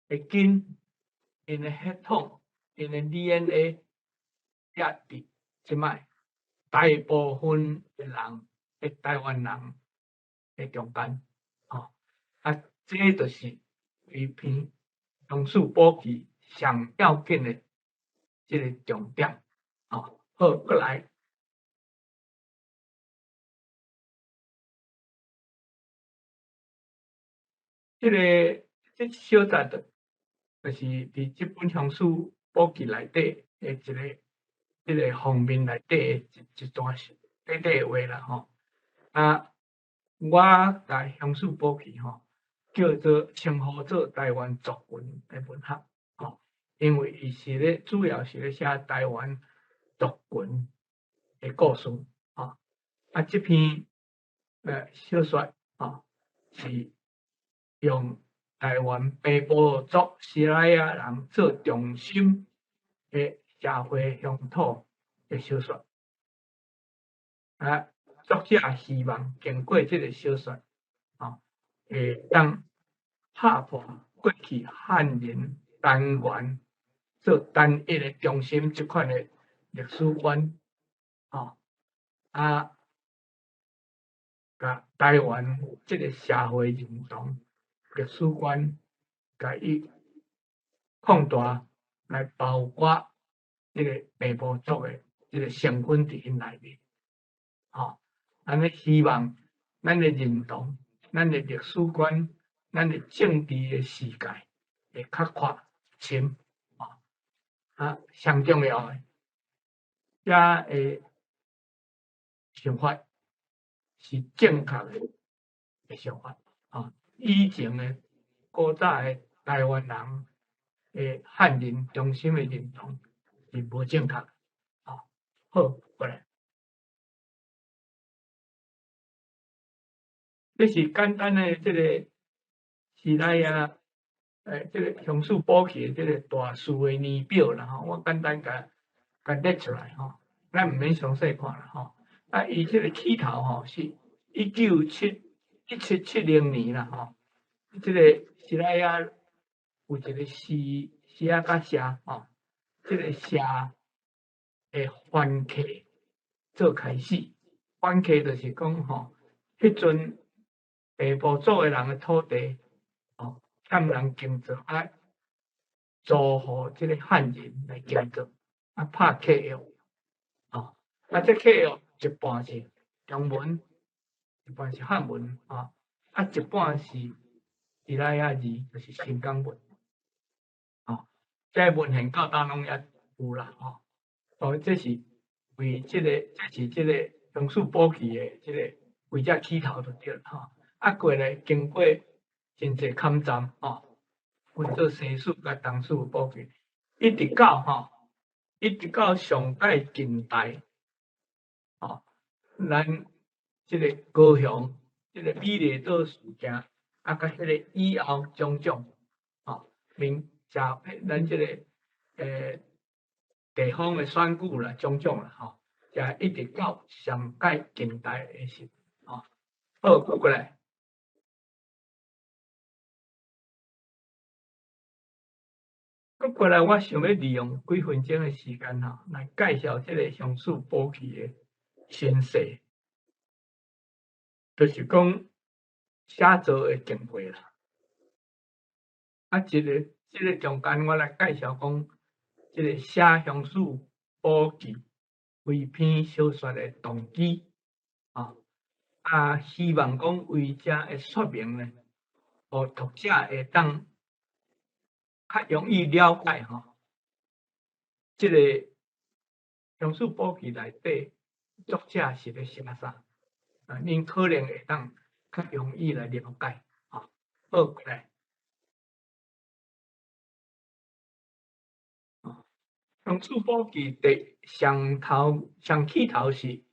的根，𪜶的血統，𪜶的 DNA，也佇這擺大部分的人的台灣人的中間，吼，啊，這就是這篇鄉史簿記上要緊的這个重點，吼，好，閣來，這个這小節就是佇這本鄉史簿記內底的一个這个封面內底的一段短短的話啦，吼。啊，我共鄉史簿記吼叫做稱呼做台灣族群的文學，吼，因為伊是咧主要是咧寫台灣族群的故事，吼。啊，這篇小說，吼，是用台灣平埔族西拉雅人做中心的社會鄉土的小說。啊，作者希望經過這个小說，吼，會當拍破過去漢人單元做單一的中心這款的歷史觀，吼，啊，共台灣這个社會認同歷史觀，共伊擴大來包括這个平埔族的這个成分佇𪜶內面，吼，按呢希望咱的認同、咱的歷史觀、咱的政治的世界會較闊深，吼，啊，上重要的，遮的想法是正確的想法，啊，以前的古早的台灣人的漢人中心的認同是無正確，啊，好，過來，這是簡單的這个西拉雅，這个鄉史簿記的這个大事的年表啦，吼，我簡單共列出來吼，咱毋免詳細看啦，吼。啊，伊這个起頭吼是1770年啦，吼，這个西拉雅有一个社社佮社吼，這个社的的番客做开始。番客就是讲吼，彼阵地部组的人的土地，吼，欠人耕作，啊，租予這个汉人来耕作，啊，拍契约，吼，啊，這契约一半是中文，一半是汉文，啊，啊，一半是西拉雅字，就是新港文，吼，這个文献到今拢犹有啦，吼，所以這是為這个，這是這个乡试簿记的這个為這起頭就對了，吼。啊，過來經過真濟坎站，吼，分做西史佮東史簿記，一直到吼，一直到上蓋近代，吼，咱這个高雄這个美麗島事件，啊，佮彼个以後種種，吼，民社咱這个地方的選舉啦，種種啦，吼，才一直到上蓋近代的時，吼，好，閣過來。閣過來，我想欲利用幾分鐘的時間吼，來介紹這个鄉試簿記的身世，就是講寫作的經過啦。啊，這个中間，我來介紹講這个寫鄉試簿記為篇小說的動機，啊，啊，希望講為這的說明呢，予讀者會當較容易了解吼，這个鄉試簿記內底作者是咧寫啥，啊，恁可能會當較容易來了解，吼。好，過來。鄉試簿記第上頭上起頭是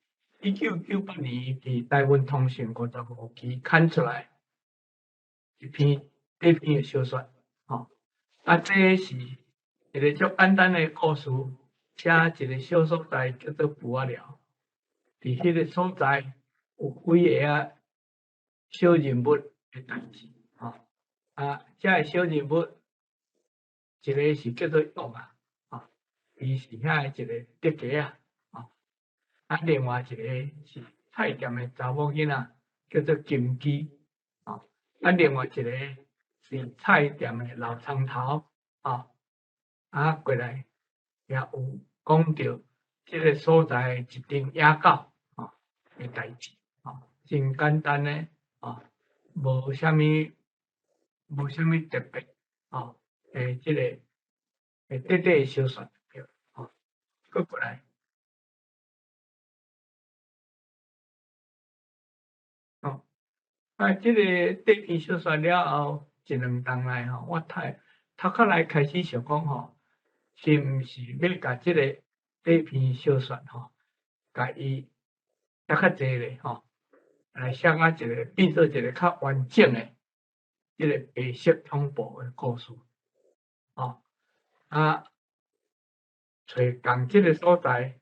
1998年佇台灣通訊55期刊出來一篇短篇的小說，吼。啊，這是一个足簡單的故事，寫一个小所在叫做埔仔寮，佇彼个所在有幾个仔小人物的代誌，吼。啊，這个小人物一个是叫做勇啊，吼，伊是遐个一个特家仔，吼。啊，另外一个是菜店的查某囡仔，叫做金枝，吼。啊，另外一个是菜店的老葱頭，吼。啊，過來也有講著這个所在一陣野狗，吼的代誌，吼，真簡單的，吼，無啥物特別，吼，這个短短的小說，對，吼，閣過來，吼，啊，這个短篇小說了後，一兩冬來吼，我讀讀較來開始想講吼，是毋是欲共這个短篇小說吼，共伊寫較濟咧吼，來寫啊一个變做一個較完整的這个白色恐怖的故事，吼，啊，揣仝這个所在，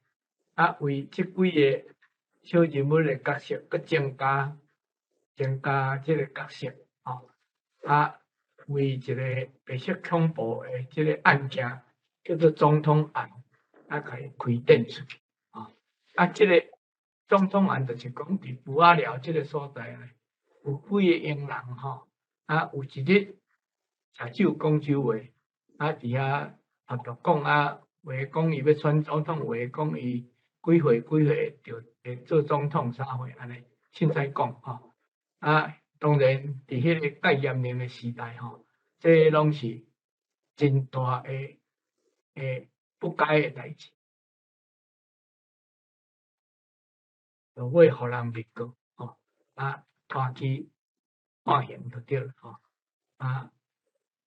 啊，為這幾个小人物的角色，閣增加這个角色，吼，啊，為一个白色恐怖的這个案件，叫做總統案，啊，共伊開展出去，吼，啊，這个總統案就是講佇埔仔寮這个所在呢，有幾个英人吼，啊，有一日食酒講酒話，啊，佇遐合作講啊，有的講伊欲選總統，有的講伊幾歲幾歲就會做總統啥貨按呢，凊彩講吼，啊，當然佇彼个戒嚴令的時代吼，這攏是真大的不該的代誌，就會予人入告吼，啊，拖去判刑就對了吼，啊，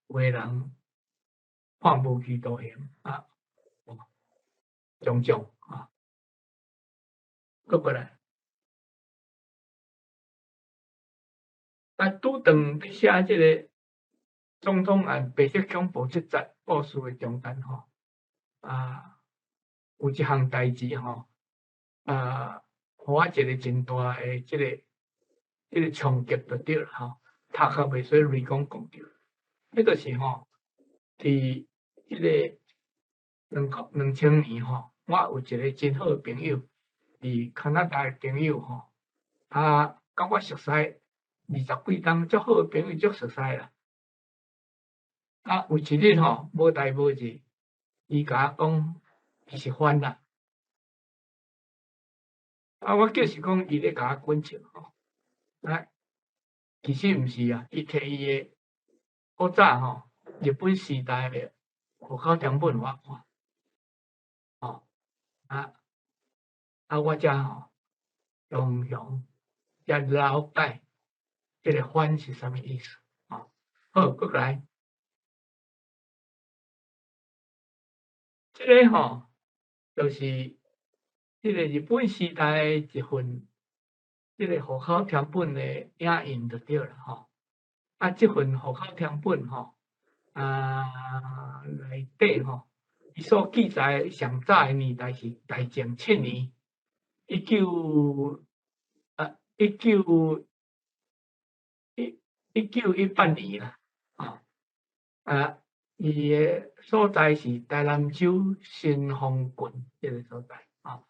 有的人判無期徒刑啊，種種啊，閣過來，啊，拄當佇寫這个總統案白色恐怖這節故事的中間吼，啊，有一項代誌吼，啊，予我一个真大的這个衝擊就對了吼，讀較袂使亂講講著，彼就是吼，佇這个2000年吼，我我有一个真好的朋友，佇加拿大的朋友吼，啊，佮我熟似二十幾冬，足好的朋友，足熟似啦。啊，有一日吼，無代無誌，伊共我講，伊是番啦。啊，我就是講伊咧共我滾笑吼，啊，其實毋是啊，伊提伊的古早吼，日本時代的戶口謄本予我看，吼，啊，啊，我才吼，雄雄才了解這个番是啥物意思，吼。好，閣來，這个吼，就是這个日本時代的一份這个戶口謄本的影印就對啦，吼。啊，這份戶口謄本吼，啊，內底吼，伊所記載上早的年代是大正七年，1918年啦，吼，啊，伊的所在是台南州新豐郡這个所在，吼，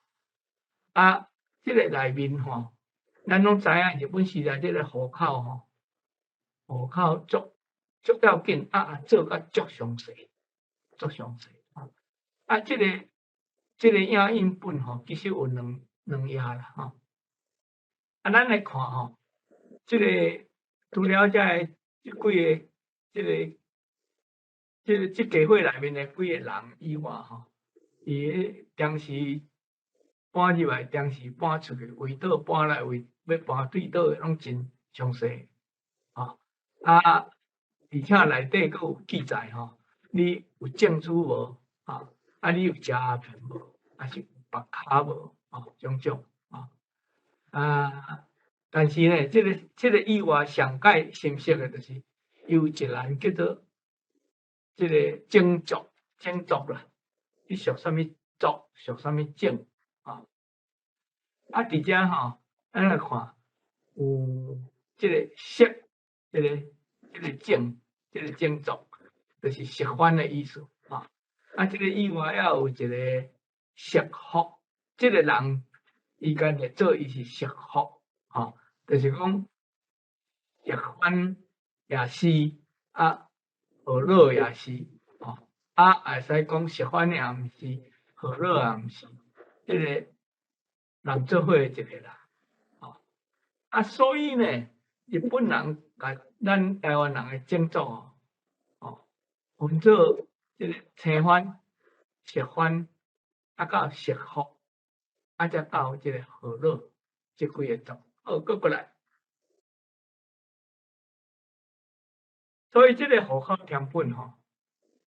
啊，這个內面吼，咱攏知影日本時代這个戶口吼，戶口足足要緊，啊，做甲足詳細，足詳細，啊，這個影印本吼，其實有兩頁啦，吼，啊，咱來看吼，這個除了這个這幾个這个這個這家伙內面的幾個人以外吼，伊當時搬入來，當時搬出去，為佗搬來，為欲搬對佗的，攏真詳細，吼，啊，而且內底閣有記載吼，你有證書無？啊，啊，你有食鴉片無？還是有白卡無？吼，種種，吼，啊，但是呢，這個以外上蓋深色的，就是有一欄叫做這個種族，種族啦，你屬啥物族，屬啥物種，啊？啊，佇遮吼，咱來看有這個色，這個種，這個種族，就是色番的意思，啊。啊，這個以外還有一個色福，這個人伊家己做伊是色福，吼，就是講色番也是，啊，河洛也是，吼，啊，會使講色番也毋是，河洛也毋是，這個人做伙的一個人，吼，啊，所以呢，日本人共咱台灣人的種族哦，吼，分做這個青番、色番，啊到色福，啊才到這個河洛這幾個族。好，閣過來。所以這個戶口謄本吼，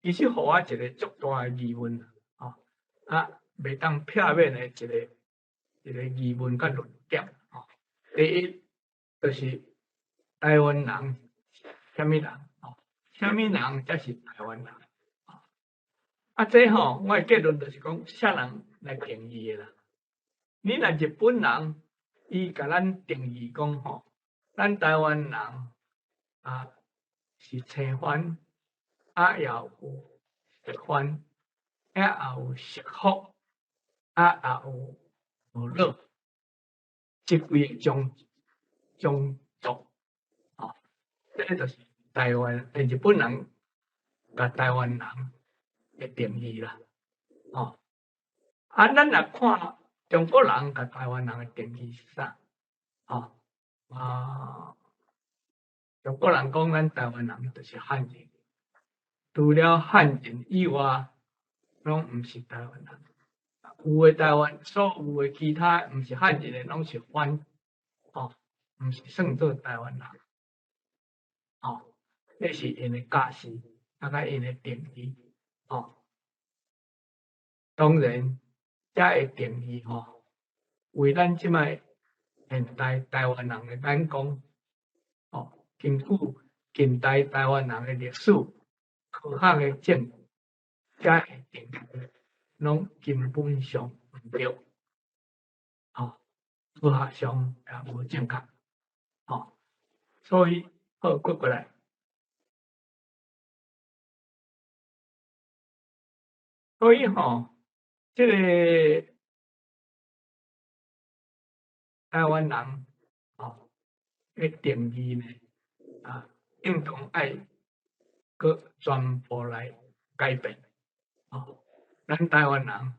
其實予我一個足大的疑問，吼，啊，袂當避免的一個疑問佮論點，吼。第一，就是台灣人，啥物人？吼，啥物人才是台灣人？啊，這吼，我的結論就是講，啥人來定義的啦？你若日本人，伊共咱定義講吼，咱台灣人啊是青番，啊也有色番，也有色福，啊也有河洛，這幾个種族，吼，這个就是台灣日本人共台灣人的定義啦，吼。啊，咱若看中國人共台灣人的定義是啥？吼，啊，中國人講咱台灣人就是漢人，除了漢人以外，攏毋是台灣人。有的台灣所有的其他毋是漢人的，攏是番，吼，毋是算做台灣人。吼，這是𪜶的教示，啊，佮𪜶的定義，吼。當然，這个定義吼，為咱這擺現代台灣人的眼光，吼，根據近代台灣人的歷史、科學的證據，這个定義攏根本上毋對，吼，科學上也無正確，吼，所以好，閣過來，所以吼，這个台湾人哦的定义呢，啊，应当爱阁全部来改变。哦，咱台湾人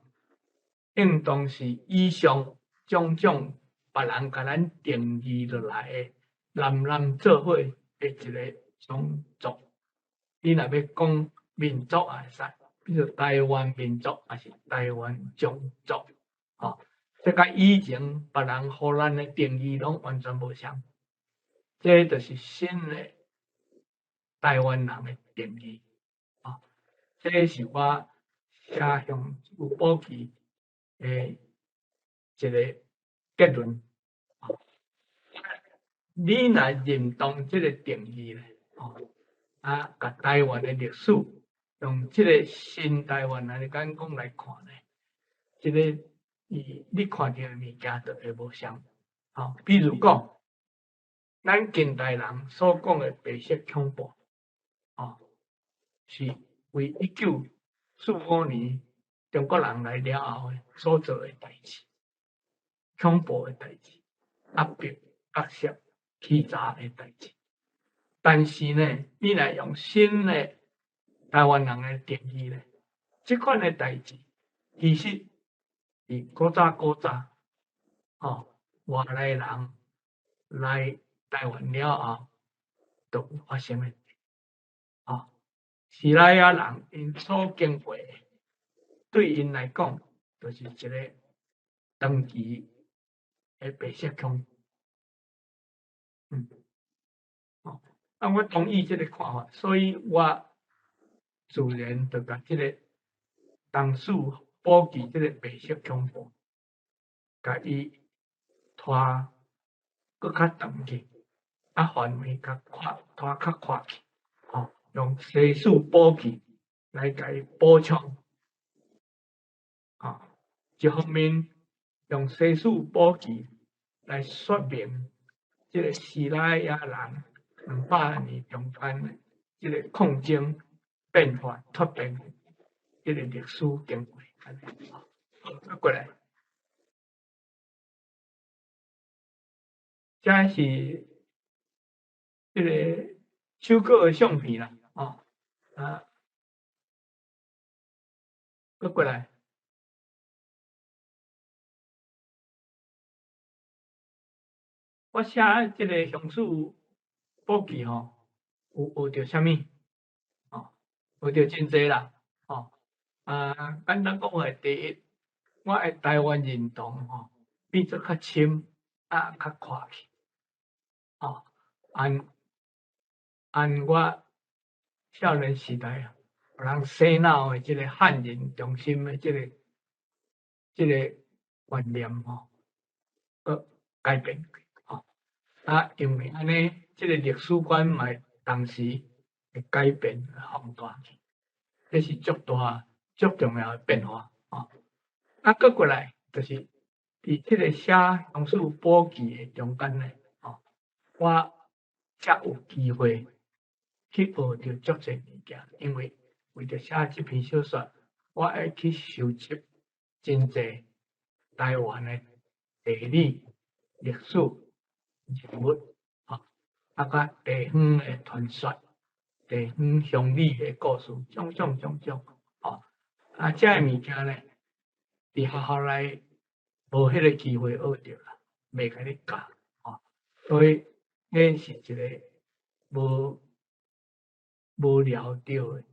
应当是以上种种别人共咱定义落来的南南做伙的一个种族。你若欲讲民族也会使，比如台湾民族，抑是台湾种族，吼，这佮以前别人予咱的定义拢完全无相。这就是新的台湾人的定义，吼，这是我写乡史簿记的一个结论。你若认同这个定义咧，吼，啊，共台湾的历史用这个新台湾人的眼光来看咧，这个伊你看著的物件就会无相。吼，比如讲，咱近代人所讲的白色恐怖，吼，是为1945年中国人来了后所做的代志，恐怖的代志，压迫、剥削、欺诈的代志。但是呢，你若用新的台湾人的定义呢，这款的代志其实是古早古早，吼，外来人来台湾了后，就有发生的，吼，西拉雅人𪜶所经过的，对𪜶来讲，就是一个长期的白色恐怖。哦，啊，我同意这个看法，所以我自然就共这个当事簿记这个白色恐怖，共伊拖阁较长去，啊，范围较宽，拖较宽去，吼，用西史簿记来共伊补充，吼，一方面用西史簿记来说明这个西拉雅人200年中间的这个抗争变化蜕变的这个历史经过，按呢，好，过来，这是这个手稿的相片啦，哦，啊，阁过来，我写这个乡史簿记吼，有学著啥物？哦，学著真济啦，哦，啊，简单讲话，第一，我的台湾认同吼，变做较深，啊，较宽去，哦，按按我少年时代予人洗脑的这个汉人中心的这个观念吼，阁改变，吼，啊，因为按呢，这个历史观嘛同时会改变放大去，这是足大、足重要的变化，吼。啊，阁过来就是伫这个写乡史簿记的中间呢，吼，我才有机会去学著足济物件，因为为著写这篇小说，我爱去收集真济台湾的地理、历史、人物，吼，啊，佮地方的传说、地方乡里的故事，种种种种，吼，啊，这个物件呢，伫学校内无彼个机会学著啦，袂共你教，吼，所以彼是一个无聊著的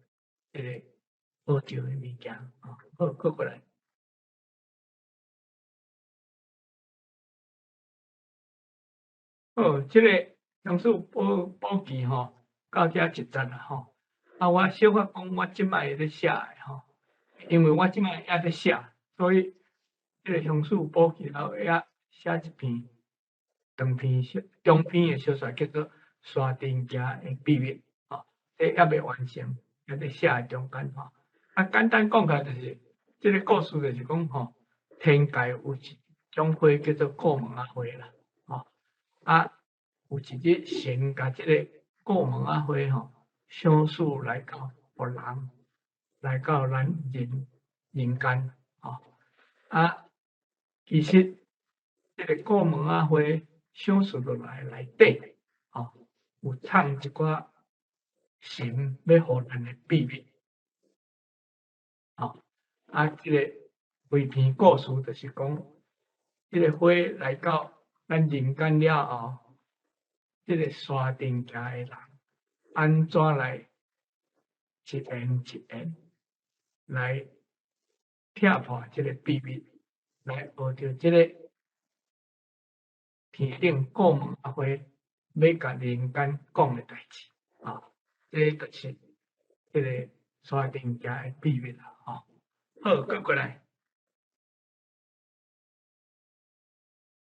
彼个学著的物件，吼，好，阁过来。好，这个乡史簿记吼，到遮一节啦吼。啊，我小可讲，我这摆咧写的吼，因为我这摆犹咧写，所以这个乡史簿记后犹写一篇长篇小中篇的小说，叫做《山顶行的秘密》吼，这犹未完成，犹咧写的中间吼。啊，简单讲起来就是，这个故事就是讲吼，天界有一种花叫做顾问仔花啦，吼，啊，有一日神共这个顾问仔花吼，赏赐来到予人，来到咱人人间，吼，啊，其實這个顧問仔花賞賜落來內底，吼，有藏一寡神欲予咱的秘密。吼，啊，這个開篇故事就是講，這个花來到咱人間了後，這个山頂徛的人按怎來一言一言來拆破這个秘密，來學著這个天頂顧問仔花欲共人間講的代誌，啊，這就是這个山頂徛的秘密啦，吼。好，閣過來。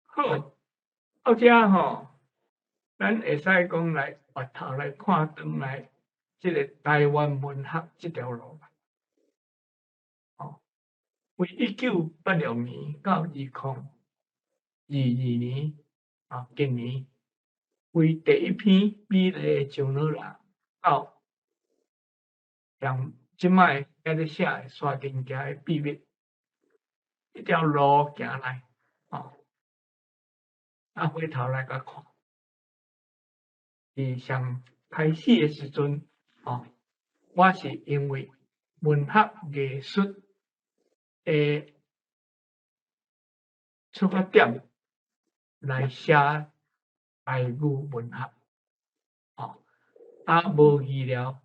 好，到遮吼，咱會使講來回頭來看轉來這个台灣文學這條路。吼，為1986年到2022年啊，今年為第一篇美麗的樟腦蘭到像這擺遐咧寫的山頂徛的秘密，這條路行來，吼，啊回頭來共看，佇上開始的時陣，吼，我是因為文學藝術的出發點來寫台語文學，吼，啊無預料，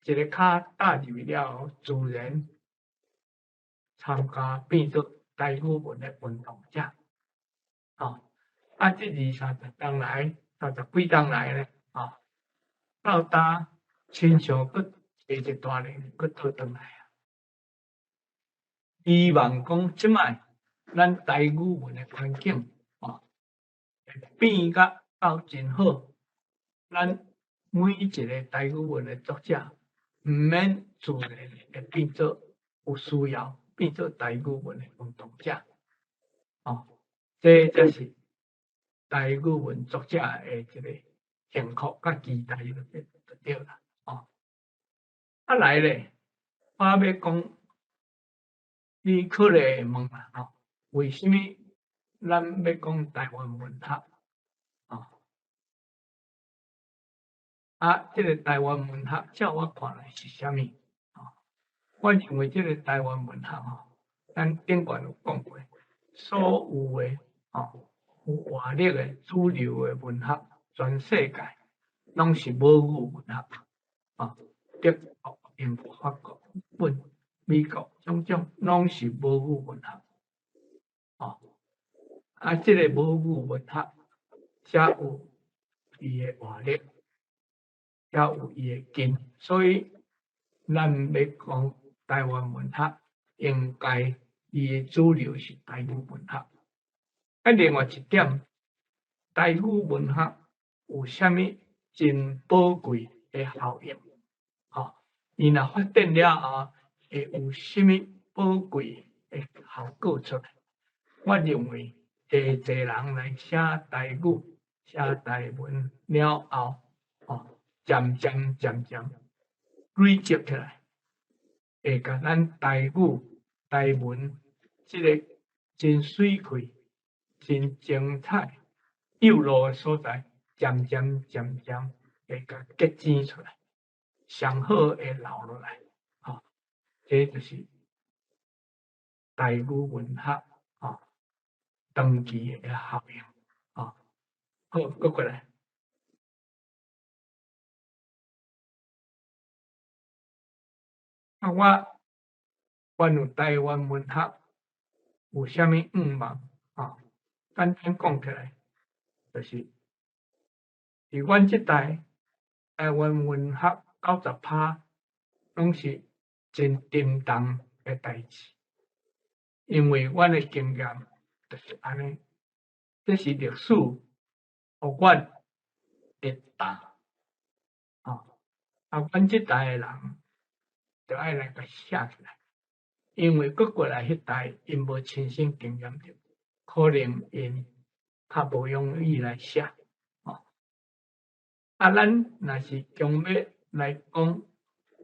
一个跤踏入去了後，自然參加變做台語文的運動者，吼，啊，這二三十冬來，三十幾冬來咧，吼，到今親像閣坐一大輪，閣倒轉來啊。希望講這擺咱台語文的環境，吼，會變甲到真好，咱每一个台語文的作者，毋免自然會變做有需要變做台語文的運動者，吼，這才是台語文作者的一个幸福佮期待就對啦，吼。啊來咧，我欲講，你可能會問啦，吼，為啥物咱欲講台灣文學？吼，啊，這个台灣文學，照我看來是啥物？吼，我認為這个台灣文學吼，咱頂懸有講過，所有的吼有活力的主流的文學，全世界攏是母語文學，啊，德國、英國、法國、日本、美國，種種攏是母語文學，哦，啊，這个母語文學才有伊的活力，才有伊的根，所以咱欲講台灣文學，應該伊的主流是台語文學。啊，另外一點，台語文學有啥物真寶貴的效應？吼，伊若發展了後，會有啥物寶貴的效果出來？我認為，濟濟人來寫台語、寫台文了後，吼，漸漸漸漸累積起來，會共咱台語、台文這个真媠氣、真精彩、幼路的所在，漸漸漸漸會共結晶出來，上好會留落來，吼，這就是台語文學吼長期的效應，吼。好，閣過來。啊，我關於台灣文學有啥物願望？吼，簡單講起來，就是佇阮這代台灣文學90%攏是真沉重的代誌，因為阮的經驗就是按呢，這是歷史予阮的擔，吼，啊，阮這代的人就愛來共寫起來，因為閣過來彼代𪜶無親身經驗著，可能𪜶較無勇氣來寫，吼。啊，咱若是強欲來講，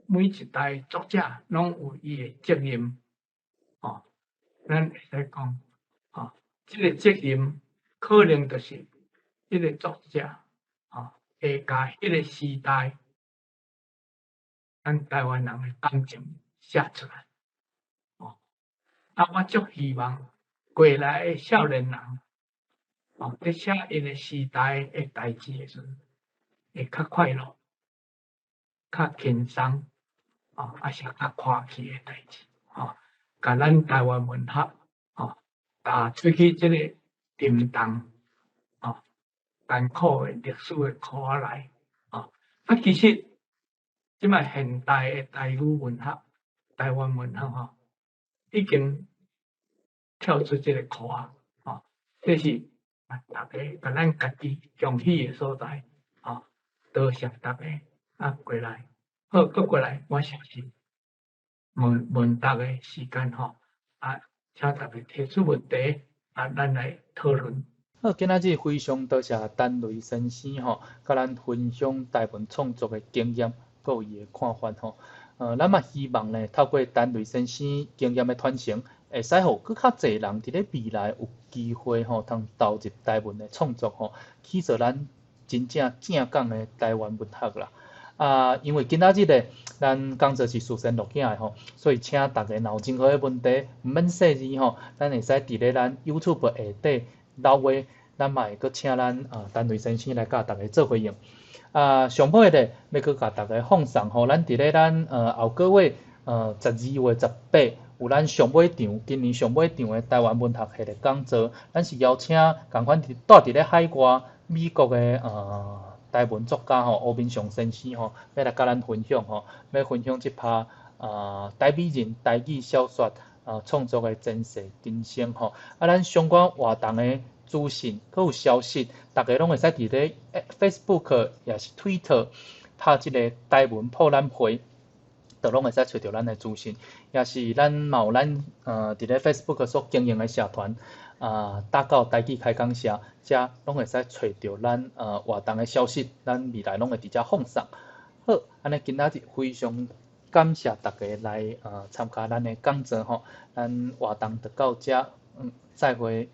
每一代作者攏有伊的責任，吼。咱會使講，吼，這个責任可能就是這个作者，吼，會共彼个時代，咱台灣人的感情寫出來，哦，啊，我足希望過來的少年人，哦，佇寫𪜶的時代的代誌的時陣，會較快樂、較輕鬆，哦，啊是較歡喜的代誌，吼，共咱台灣文學，吼，踏出去這個沉重，哦，艱苦的歷史的苦仔內，哦，啊，其實這擺現代的台語文學、台灣文學吼，已經跳出這个苦仔，吼，這是啊，大家共咱家己恭喜的所在，吼，多謝大家啊過來，好，閣過來，我相信問問答的時間吼，啊，請大家提出問題，啊，咱來討論。好，今仔日非常多謝陳雷先生吼，佮咱分享台文創作的經驗，閣有伊的看法吼。咱嘛希望呢，透過陳雷先生經驗的傳承，會使予閣較濟人佇咧未來有機會吼，通投入台文的創作吼，去做咱真正正港的台灣文學啦。啊，因為今仔日咧，咱講座是事先錄影的吼，所以請大家若有任何的問題，毋免細膩吼，咱會使佇咧咱 YouTube 下底留話，咱嘛會閣請咱陳雷先生來佮大家做回應。啊，上尾咧，欲閣共大家放送吼，咱佇咧咱後個月12月18有咱上尾場，今年上尾場的台灣文學系列講座，咱是邀請仝款佇蹛佇咧海外美國的台文作家吼，吳明雄先生吼，欲來佮咱分享吼，欲分享這拍台美人台語小說創作的前世今生吼。啊，咱相關活動的資訊，閣有消息，大家攏會使佇咧 Facebook 抑是 Twitter 拍這个台文博覽會，就攏會使揣著咱的資訊，抑是咱嘛有咱佇咧 Facebook 所經營的社團，啊，打到台語開講社，遮攏會使揣著咱活動的消息，咱未來攏會佇遮放送。好，按呢今仔日非常感謝大家來參加咱的講座吼，咱活動就到遮，再會。